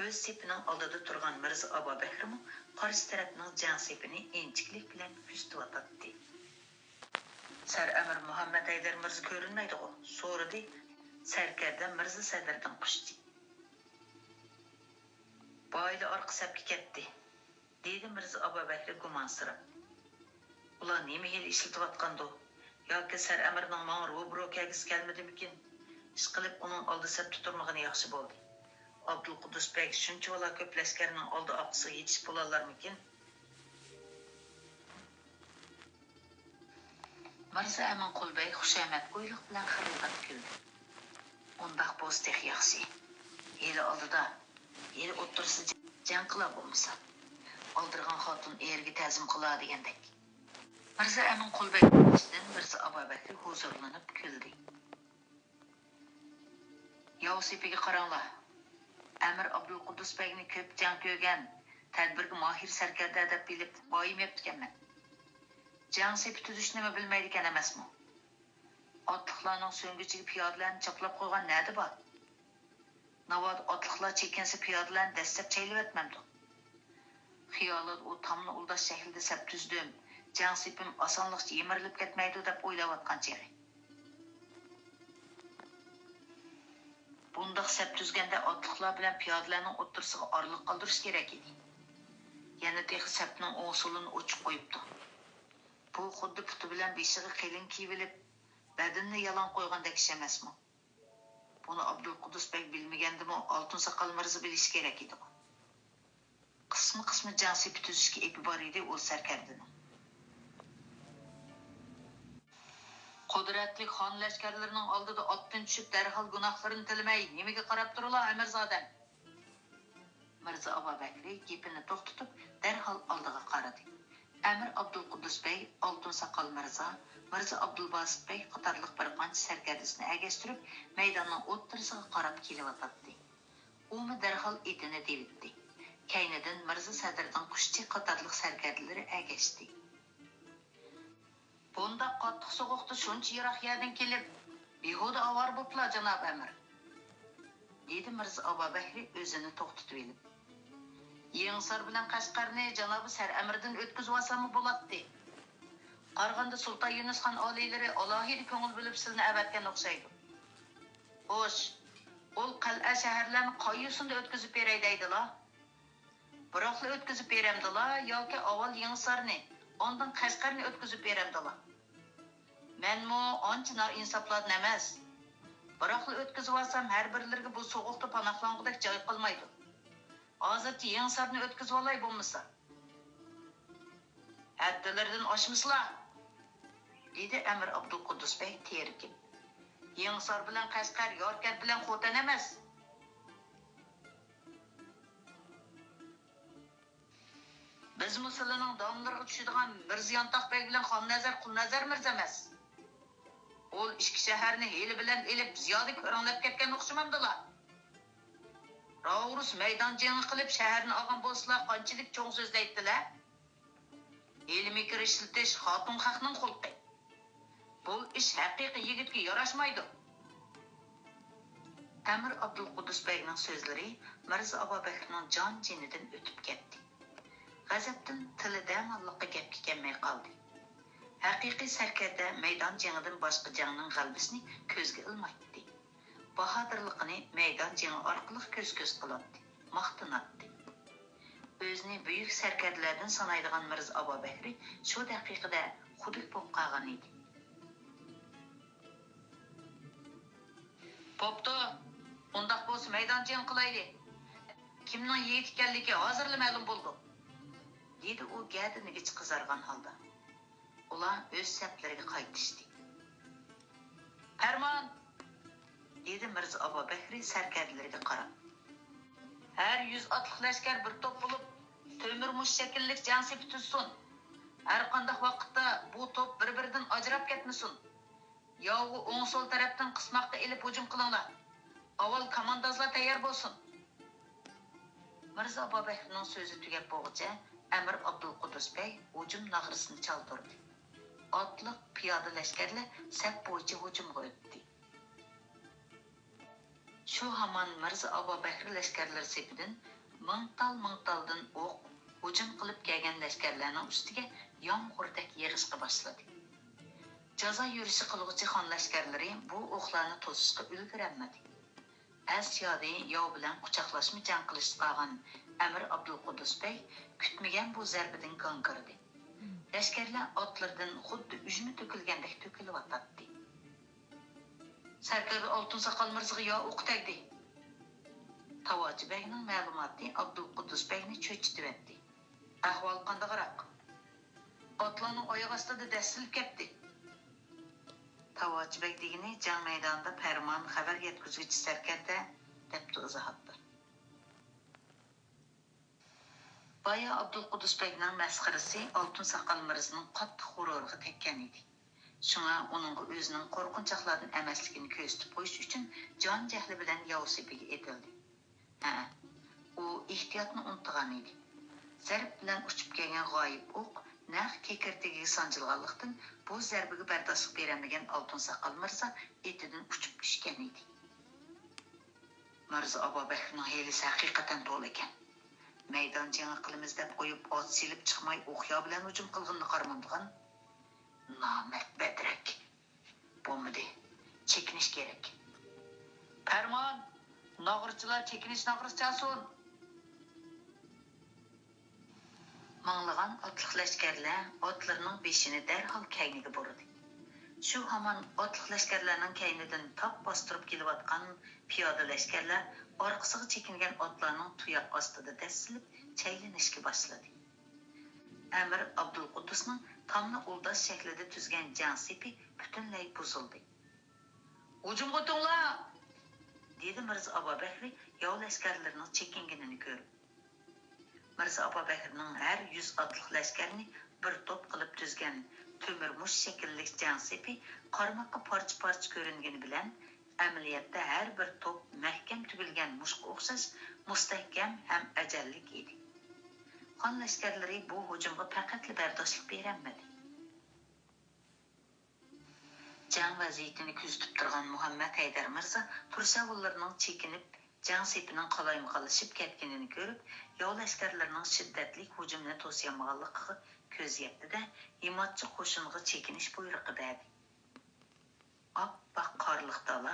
ئۆز سېپىنىڭ ئالدىدا تۇرغان مىرزا ئابابەكرىمۇ قارشى تەرەپنىڭ جەڭ سېپىنى ئىنچىكىلىك بىلەن كۆزىتىۋاتاتتى. سەر ئەمىر مۇھەممەد ھەيدەر مىرزا كۆرۈنمەيدىغۇ؟ سورىدى سەركەردە مىرزا سەدىردىن قۇشچى. بايىلا ئارقا سەپكە كەتتى، دېدى مىرزا ئابابەكرى گۇمانسىراپ. ئۇلار نېمە ھىيلە ئىشلىتىۋاتقاندۇ؟ ياكى سەر ئەمىرنىڭ ماڭا روبىرو كەلگۈسى كەلمىدىمىكىن؟ ئىشقىلىپ، ئۇنىڭ ئالدى سەپتە تۇرمىغىنى ياخشى بولدى. ئابدۇلقۇدۇس بەگ شۇنچىۋالا كۆپ لەشكەرنىڭ ئالدى ئارقىسىغا يېتىشىپ بولالارمىكىن؟ مىرزا ئەمىن قۇل بەگ خۇشامەتكويلۇق بىلەن خىرىلداپ كۈلدى. ئۇنداق بولسا تېخى ياخشى. ھېلى ئالدىدا، ھېلى ئوتتۇرىسىدا جەڭ قىلا بولمىسا. ئالدىرىغان خاتۇن ئېرىگە تەزىم قىلا دېگەندەك. مىرزا ئەمىن قۇل بەگ كۈلۈشىدىن مىرزا ئابابەكرى ھۇزۇرلىنىپ كۈلدى. ياۋ سېپىگە قاراڭلار. ئەمىر ئابدۇلقۇدۇس بەگنى كۆپ جەڭ كۆرگەن، تەدبىرگە ماھىر سەركەردە دەپ بىلىپ بايىم يەپتىكەنمەن. جەڭ سېپى تۈزۈشنىمۇ بىلمەيدىكەن ئەمەسمۇ؟ ئاتلىقلارنىڭ سۆڭگىچىگە پىيادىلەرنى چاپلاپ قويغان نەدە بار؟ ناۋادا ئاتلىقلار چېكىنسە پىيادىلەرنى دەسسەپ چەيلىۋەتمەمدۇ؟ خىيالىدا ئۇ تامنى ئۇلداش شەكلىدە سەپ تۈزدۈم، جەڭ سېپىم ئاسانلىقچە يىمىرىلىپ كەتمەيدۇ دەپ ئويلاۋاتقان چېغى. بۇنداق سەپ تۈزگەندە ئاتلىقلار بىلەن پىيادىلەرنىڭ ئوتتۇرىسىغا ئارىلىق قالدۇرۇش كېرەك ئىدى. يەنە تېخى سەپنىڭ ئوڭ-سولىنى ئوچۇق قويۇپتۇ. بۇ خۇددى پۇتى بىلەن بېشىغا قېلىن كىيىۋېلىپ، بەدىنىنى يالان قويغاندەك ئىش ئەمەسمۇ؟ بۇنى ئابدۇلقۇدۇس بەگ بىلمىگەندىمۇ، ئالتۇن ساقال مىرزا بىلىشى كېرەك ئىدىغۇ. قىسما-قىسما جەڭ سېپى تۈزۈشكە ئېپى بار ئىدى ئۇ سەركەردىنىڭ. قۇدرەتلىك خان لەشكەرلىرىنىڭ ئالدىدا ئاتتىن چۈشۈپ، دەرھال گۇناھلىرىنى تىلىمەي، نېمىگە قاراپ تۇرۇلا، ئەمىرزادەم؟ مىرزا ئابابەكرى گېپىنى توختىتىپ، دەرھال ئالدىغا قارىدى. ئەمىر ئابدۇلقۇدۇس بەگ، ئالتۇن ساقال مىرزا، مىرزا ئابدۇلباسىت بەگ قاتارلىق بىر قانچە سەركەردىسىنى ئەگەشتۈرۈپ، مەيداننىڭ ئوتتۇرىسىغا قاراپ كېلىۋاتاتتى. ئۇمۇ دەرھال ئېتىنى دېۋىتتى. كەينىدىن مىرزا سەدىردىن قۇشچى قاتارلىق سەركەردىلىرى ئەگەشتى. بۇنداق قاتتىق سوغۇقتا شۇنچە يىراق يەردىن كېلىپ، بىھۇدە ئاۋارە بوپلا، جاناب ئەمىر، دېدى مىرزا ئابابەكرى ئۆزىنى توختىتىۋېلىپ. يېڭىسار بىلەن قەشقەرنى جانابى سەر ئەمىردىن ئۆتكۈزۈۋالساممۇ بولاتتى. قارىغاندا سۇلتان يۇنۇس خان ئالىيلىرى ئالاھىدە كۆڭۈل بۆلۈپ سىلىنى ئەۋەتكەن ئوخشايدۇ. خوش، ئۇل قەلئە شەھەرلەرنى قايسىسىندا ئۆتكۈزۈپ بېرەي دەيدىلا؟ بىراقلا ئۆتكۈزۈپ بېرەمدىلا ياكى ئاۋۋال يېڭىسارنى، ئاندىن قەشقەرنى ئۆتكۈزۈپ بېرەمدىلا؟ مەنمۇ ئانچە نائىنساپلاردىن ئەمەس. بىراقلا ئۆتكۈزۈۋالسام، ھەر بىرلىرىگە بۇ سوغۇقتا پاناھلانغۇدەك جاي قالمايدۇ. ھازىرچە يېڭىسارنى ئۆتكۈزۈۋالاي بولمىسا. ھەددىلىرىدىن ئاشمىسىلا! دېدى ئەمىر ئابدۇلقۇددۇس بەگ تېرىكىپ. يېڭىسار بىلەن قەشقەر، ياركەنت بىلەن خوتەن ئەمەس. بىزمۇ سىلىنىڭ داملىرىغا چۈشىدىغان مىرزا يانتاق بەگ بىلەن خاننەزەر قۇلنەزەر مىرزا ئەمەس. ئۇ ئىككى شەھەرنى ھىيلە بىلەن ئېلىپ، زىيادە كۆرەڭلەپ كەتكەن ئوخشىمامدىلا؟ راۋرۇس مەيدان جېڭى قىلىپ، شەھەرنى ئالغان بولسىلا، قانچىلىك چوڭ سۆزلەيتتىلە؟ ھىيلە-مىكىر ئىشلىتىش خاتۇن خەقنىڭ خۇلقى. بۇ ئىش ھەقىقىي يىگىتكە ياراشمايدۇ. ئەمىر ئابدۇلقۇددۇس بەگنىڭ سۆزلىرى مىرزا ئابابەكرىنىڭ جان-جېنىدىن ئۆتۈپ كەتتى. غەزەپتىن تىلى دەماللىققا گەپكە كەلمەي قالدى. ھەقىقىي سەركەردە مەيدان جېڭىدىن باشقا جەڭنىڭ غەلىبىسىنى كۆزگە ئىلمايتتى. باھادىرلىقىنى مەيدان جېڭى ئارقىلىق كۆز-كۆز قىلاتتى، ماختىناتتى. ئۆزىنى بۈيۈك سەركەردىلەردىن سانايدىغان مىرزا ئابابەكرى شۇ دەقىقىدە خۇدۈك بولۇپ قالغان ئىدى. بوپتۇ، ئۇنداق بولسا مەيدان جېڭى قىلايلى. كىمنىڭ يىگىت ئىكەنلىكى ھازىرلا مەلۇم بولىدۇ، دېدى ئۇ گەدىنىگىچە قىزارغان ھالدا. ئۇلار ئۆز سەپلىرىگە قايتىشتى. پەرمان! دېدى مىرزا ئابابەكرى سەركەردىلىرىگە قاراپ. ھەر يۈز ئاتلىق لەشكەر بىر توپ بولۇپ، تۆمۈر مۇشت شەكىللىك جەڭ سېپى تۈزسۇن. ھەرقانداق ۋاقىتتا بۇ توپ بىر-بىرىدىن ئاجراپ كەتمىسۇن. ياۋغا ئوڭ-سول تەرەپتىن قىسماققا ئېلىپ ھۇجۇم قىلىڭلار. ئاۋۋال كاماندازلار تەييار بولسۇن. مىرزا ئابابەكرىنىڭ سۆزى تۈگەپ بولغۇچە، ئەمىر ئابدۇلقۇددۇس بەگ ھۇجۇم ناغرىسىنى چالدۇردى. ئاتلىق، پىيادە لەشكەرلەر سەپ بويىچە ھۇجۇمغا ئۆتتى. شۇ ھامان مىرزا ئابابەكرى لەشكەرلىرى سېپىدىن مىڭتال-مىڭتالدىن ئوق ھۇجۇم قىلىپ كەلگەن لەشكەرلەرنىڭ ئۈستىگە يامغۇردەك يېغىشقا باشلىدى. جازا يۈرۈشى قىلغۇچى خان لەشكەرلىرى بۇ ئوقلارنى توسۇشقا ئۈلگۈرەلمىدى. ئەس-يادى ياۋ بىلەن قۇچاقلاشما جەڭ قىلىشقا قالغان ئەمىر ئابدۇلقۇددۇس بەگ كۈتمىگەن بۇ زەربىدىن گاڭگىرىدى. لەشكەرلەر ئاتلىرىدىن خۇددى ئۈجمە تۆكۈلگەندەك تۆكۈلۈۋاتاتتى. سەركەردە ئالتۇن ساقال مىرزىغا ياۋ ئوقى تەگدى. تاۋاچى بەگنىڭ مەلۇماتى ئابدۇلقۇددۇس بەگنى چۆچۈتۈۋەتتى. ئەھۋال قانداقراق؟ ئاتلارنىڭ ئاياغ ئاستىدا دەسسىلىپ كەتتى. تاۋاچى بەگ دېگىنى جەڭ مەيدانىدا پەرمان، خەۋەر يەتكۈزگۈچى سەركەردە، دەپتۇ ئىزاھاتتا. بايا ئابدۇلقۇددۇس بەگنىڭ مەسخىرىسى ئالتۇن ساقال مىرزىنىڭ قاتتىق غۇرۇرىغا تەگكەن ئىدى. شۇڭا ئۇنىڭغا ئۆزىنىڭ قورقۇنچاقلاردىن ئەمەسلىكىنى كۆرسىتىپ قويۇش ئۈچۈن جان جەھلى بىلەن ياۋ سېپىگە ئېتىلدى. ھە، ئۇ ئېھتىياتنى ئۇنتۇغان ئىدى. زەرب بىلەن ئۇچۇپ كەلگەن غايىب ئوق نەق كېكىرتىكىگە سانجىلغانلىقتىن، بۇ زەربىگە بەرداشلىق بېرەلمىگەن ئالتۇن ساقال مىرزا ئېتىدىن ئۇچۇپ چۈشكەن ئىدى. مىرزا ئابابەكرىنىڭ ھىيلىسى ھەقىقەتەن تولا ئىكەن. مەيدان جېڭى قىلىمىز دەپ قويۇپ، ئات سېلىپ چىقماي، ئوقيا بىلەن ھۇجۇم قىلغىنىنى قارىمامدىغان؟ نامەرد بەدرەك! بولمىدى. چېكىنىش كېرەك. پەرمان! ناغرىچىلار چېكىنىش ناغرىسى چالسۇن! مىڭلىغان ئاتلىق لەشكەرلەر ئاتلىرىنىڭ بېشىنى دەرھال كەينىگە بۇرىدى. شۇ ھامان ئاتلىق لەشكەرلەرنىڭ كەينىدىن تاپ باستۇرۇپ كېلىۋاتقان پىيادە لەشكەرلەر ئارقىسىغا چېكىنگەن ئاتلارنىڭ تۇياق ئاستىدا دەسسىلىپ چەيلىنىشكە باشلىدى. ئەمىر ئابدۇلقۇددۇسنىڭ تامنى ئۇلداش شەكلىدە تۈزگەن جەڭ سېپى پۈتۈنلەي بۇزۇلدى. ھۇجۇمغا ئۆتۈڭلار! دېدى مىرزا ئابابەكرى ياۋ لەشكەرلىرىنىڭ چېكىنگىنىنى كۆرۈپ. مىرزا ئابابەكرىنىڭ ھەر يۈز ئاتلىق لەشكەرنى بىر توپ قىلىپ تۈزگەن تۆمۈر مۇشت شەكىللىك جەڭ سېپى قارىماققا پارچە-پارچە كۆرۈنگىنى بىلەن، ئەمەلىيەتتە ھەر بىر توپ مەھكەم تۈگۈلگەن مۇشتقا ئوخشاش مۇستەھكەم ھەم ئەجەللىك ئىدى. خان لەشكەرلىرى بۇ ھۇجۇمغا پەقەتلا بەرداشلىق بېرەلمىدى. جەڭ ۋەزىيىتىنى كۆزىتىپ تۇرغان مۇھەممەد ھەيدەر مىرزا تۇرشاۋۇللىرىنىڭ چېكىنىپ، جەڭ سېپىنىڭ قالايمىقانلىشىپ كەتكىنىنى كۆرۈپ، ياۋ لەشكەرلىرىنىڭ شىددەتلىك ھۇجۇمنى توسىيالمىغانلىقىغا كۆزى يەتتى-دە، ھىماتچى قوشۇنىغا چېكىنىش بۇيرۇقى بەردى. ئاپئاق قارلىق دالا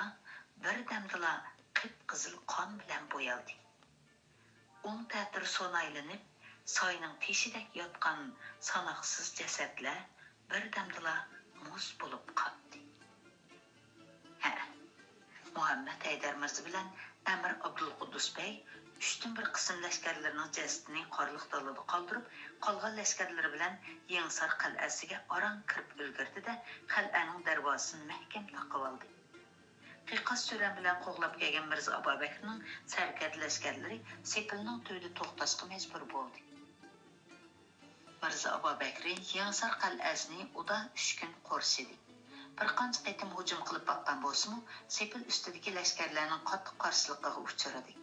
بىردەمدىلا قىپقىزىل قان بىلەن بويالدى. ئوڭ تەتۈر سۇنايلىنىپ، ساينىڭ تېشىدەك ياتقان ساناقسىز جەسەتلەر بىردەمدىلا مۇز بولۇپ قاتتى. ھە، مۇھەممەد ھەيدەر مىرزا بىلەن ئەمىر ئابدۇلقۇددۇس بەگ ئۈچتىن بىر قىسىم لەشكەرلىرىنىڭ جەسىتىنى قارلىق دالىدا قالدۇرۇپ، قالغان لەشكەرلىرى بىلەن يېڭىسار قەلئەسىگە ئاران كىرىپ ئۈلگۈردى-دە، قەلئەنىڭ دەرۋازىسىنى مەھكەم تاقىۋالدى. قىيقاس-سۈرەن بىلەن قوغلاپ كەلگەن مىرزا ئابابەكرىنىڭ سەركەردە لەشكەرلىرى سېپىلنىڭ تۈۋىدە توختاشقا مەجبۇر بولدى. مىرزا ئابابەكرى يېڭىسار قەلئەسىنى ئۇدا ئۈچ كۈن قورشىدى. بىر قانچە قېتىم ھۇجۇم قىلىپ باققان بولسىمۇ، سېپىل ئۈستىدىكى لەشكەرلەرنىڭ قاتتىق قارشىلىقىغا ئۇچرىدى.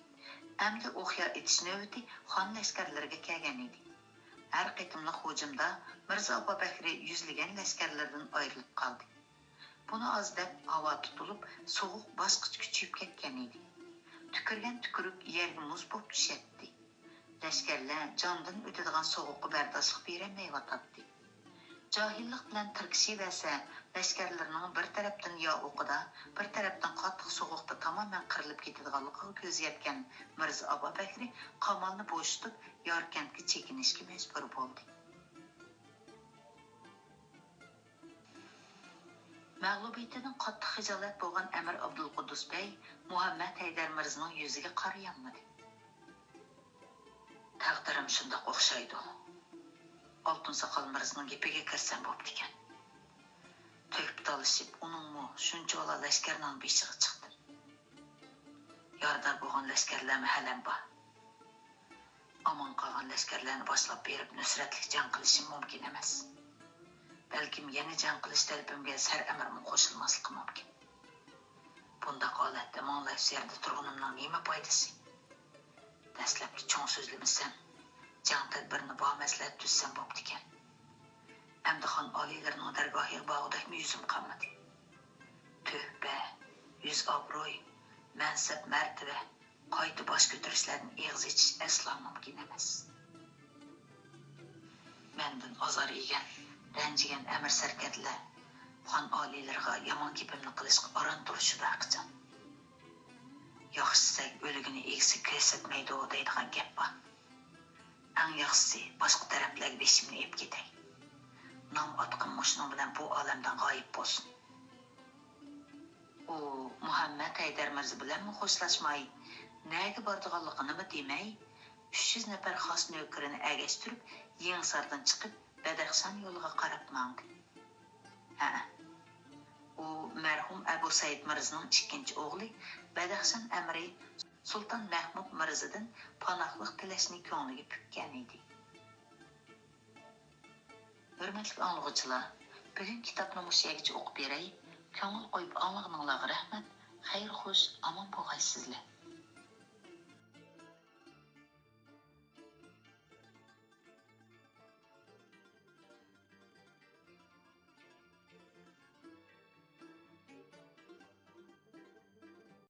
ئەمدى ئوقيا ئېتىش نۆۋىتى خان لەشكەرلىرىگە كەلگەن ئىدى. ھەر قېتىملىق ھۇجۇمدا مىرزا ئابابەكرى يۈزلىگەن لەشكەرلىرىدىن ئايرىلىپ قالدى. بۇنى ئاز دەپ ھاۋا تۇتۇلۇپ، سوغۇق باسقۇچ كۈچىيىپ كەتكەن ئىدى. تۈكۈرگەن تۈكۈرۈك يەرگە مۇز بولۇپ چۈشەتتى. لەشكەرلەر جاندىن ئۆتىدىغان سوغۇققا بەرداشلىق بېرەلمەيۋاتاتتى. جاھىللىق بىلەن تىركىشىۋەرسە، لەشكەرلىرىنىڭ بىر تەرەپتىن يا ئوقىدا، بىر تەرەپتىن قاتتىق سوغۇقتا تامامەن قىرىلىپ كېتىدىغانلىقىغا كۆزى يەتكەن مىرزا ئابابەكرى قامالنى بوشىتىپ، ياركەنتكە چېكىنىشكە مەجبۇر بولدى. مەغلۇبىيىتىدىن قاتتىق خىجالەت بولغان ئەمىر ئابدۇلقۇددۇس بەگ مۇھەممەد ھەيدەر مىرزىنىڭ يۈزىگە قارىيالمىدى. تەقدىرىم شۇنداق ئوخشايدۇ. ئالتۇن ساقال مىرزىنىڭ گېپىگە كىرسەم بوپتىكەن. تۆھپە تالىشىپ، ئۇنىڭمۇ شۇنچىۋالا لەشكىرىنىڭ بېشىغا چىقتىم. يارىدار بولغان لەشكەرلەرمۇ ھەلەم بار. ئامان قالغان لەشكەرلەرنى باشلاپ بېرىپ نۇسرەتلىك جەڭ قىلىشىم مۇمكىن ئەمەس. بەلكىم يەنە جەڭ قىلىش تەلىپىمگە سەر ئەمىرمۇ قوشۇلماسلىقى مۇمكىن. بۇنداق ھالەتتە ماڭىلايسۇ يەردە تۇرغىنىمنىڭ نېمە پايدىسى؟ دەسلەپتە چوڭ سۆزلىمىسەم، جەڭ تەدبىرىنى بامەسلىھەت تۈزسەم بوپتىكەن. ئەمدى خان ئالىيلىرىنىڭ دەرگاھىغا بارغۇدەكمۇ يۈزۈم قالمىدى. تۆھپە، يۈز ئابروي، مەنسەپ مەرتىۋە، قايتا باش كۆتۈرۈشلەردىن ئېغىز ئېچىش ئەسلا مۇمكىن ئەمەس. مەندىن ئازار يېگەن، رەنجىگەن ئەمىر سەركەردىلەر خان ئالىيلىرىغا يامان گېپىمنى قىلىشقا ئاران تۇرۇشىدۇ ھەرقاچان. ياخشى سەگ ئۆلۈكىنى ئىگىسىگە كۆرسەتمەيدۇ دەيدىغان گەپ بار. ئەڭ ياخشىسى باشقا تەرەپلەرگە بېشىمنى ئېلىپ كېتەي. نام ئاتىقىم مۇشۇنىڭ بىلەن بۇ ئالەمدىن غايىب بولسۇن. ئۇ مۇھەممەد ھەيدەر مىرزا بىلەنمۇ خوشلاشماي، نەگە بارىدىغانلىقىنىمۇ دېمەي، ئۈچ يۈز نەپەر خاس نۆكىرىنى ئەگەشتۈرۈپ، يېڭىساردىن چىقىپ، بەدەخشان يولىغا قاراپ ماڭدى. ھەئە، ئۇ مەرھۇم ئەبۇ سەئىد مىرزىنىڭ ئىككىنچى ئوغلى، بەدەخشان ئەمىرى سۇلتان مەھمۇد مىرزىدىن پاناھلىق تىلەشنى كۆڭلىگە پۈككەن ئىدى. ھۆرمەتلىك ئاڭلىغۇچىلار، بۈگۈنكى كىتابنى مۇشۇ يەرگىچە ئوقۇپ بېرەي. كۆڭۈل قويۇپ ئاڭلىغىنىڭلارغا رەھمەت. خەير خوش، ئامان بولغايسىزلەر.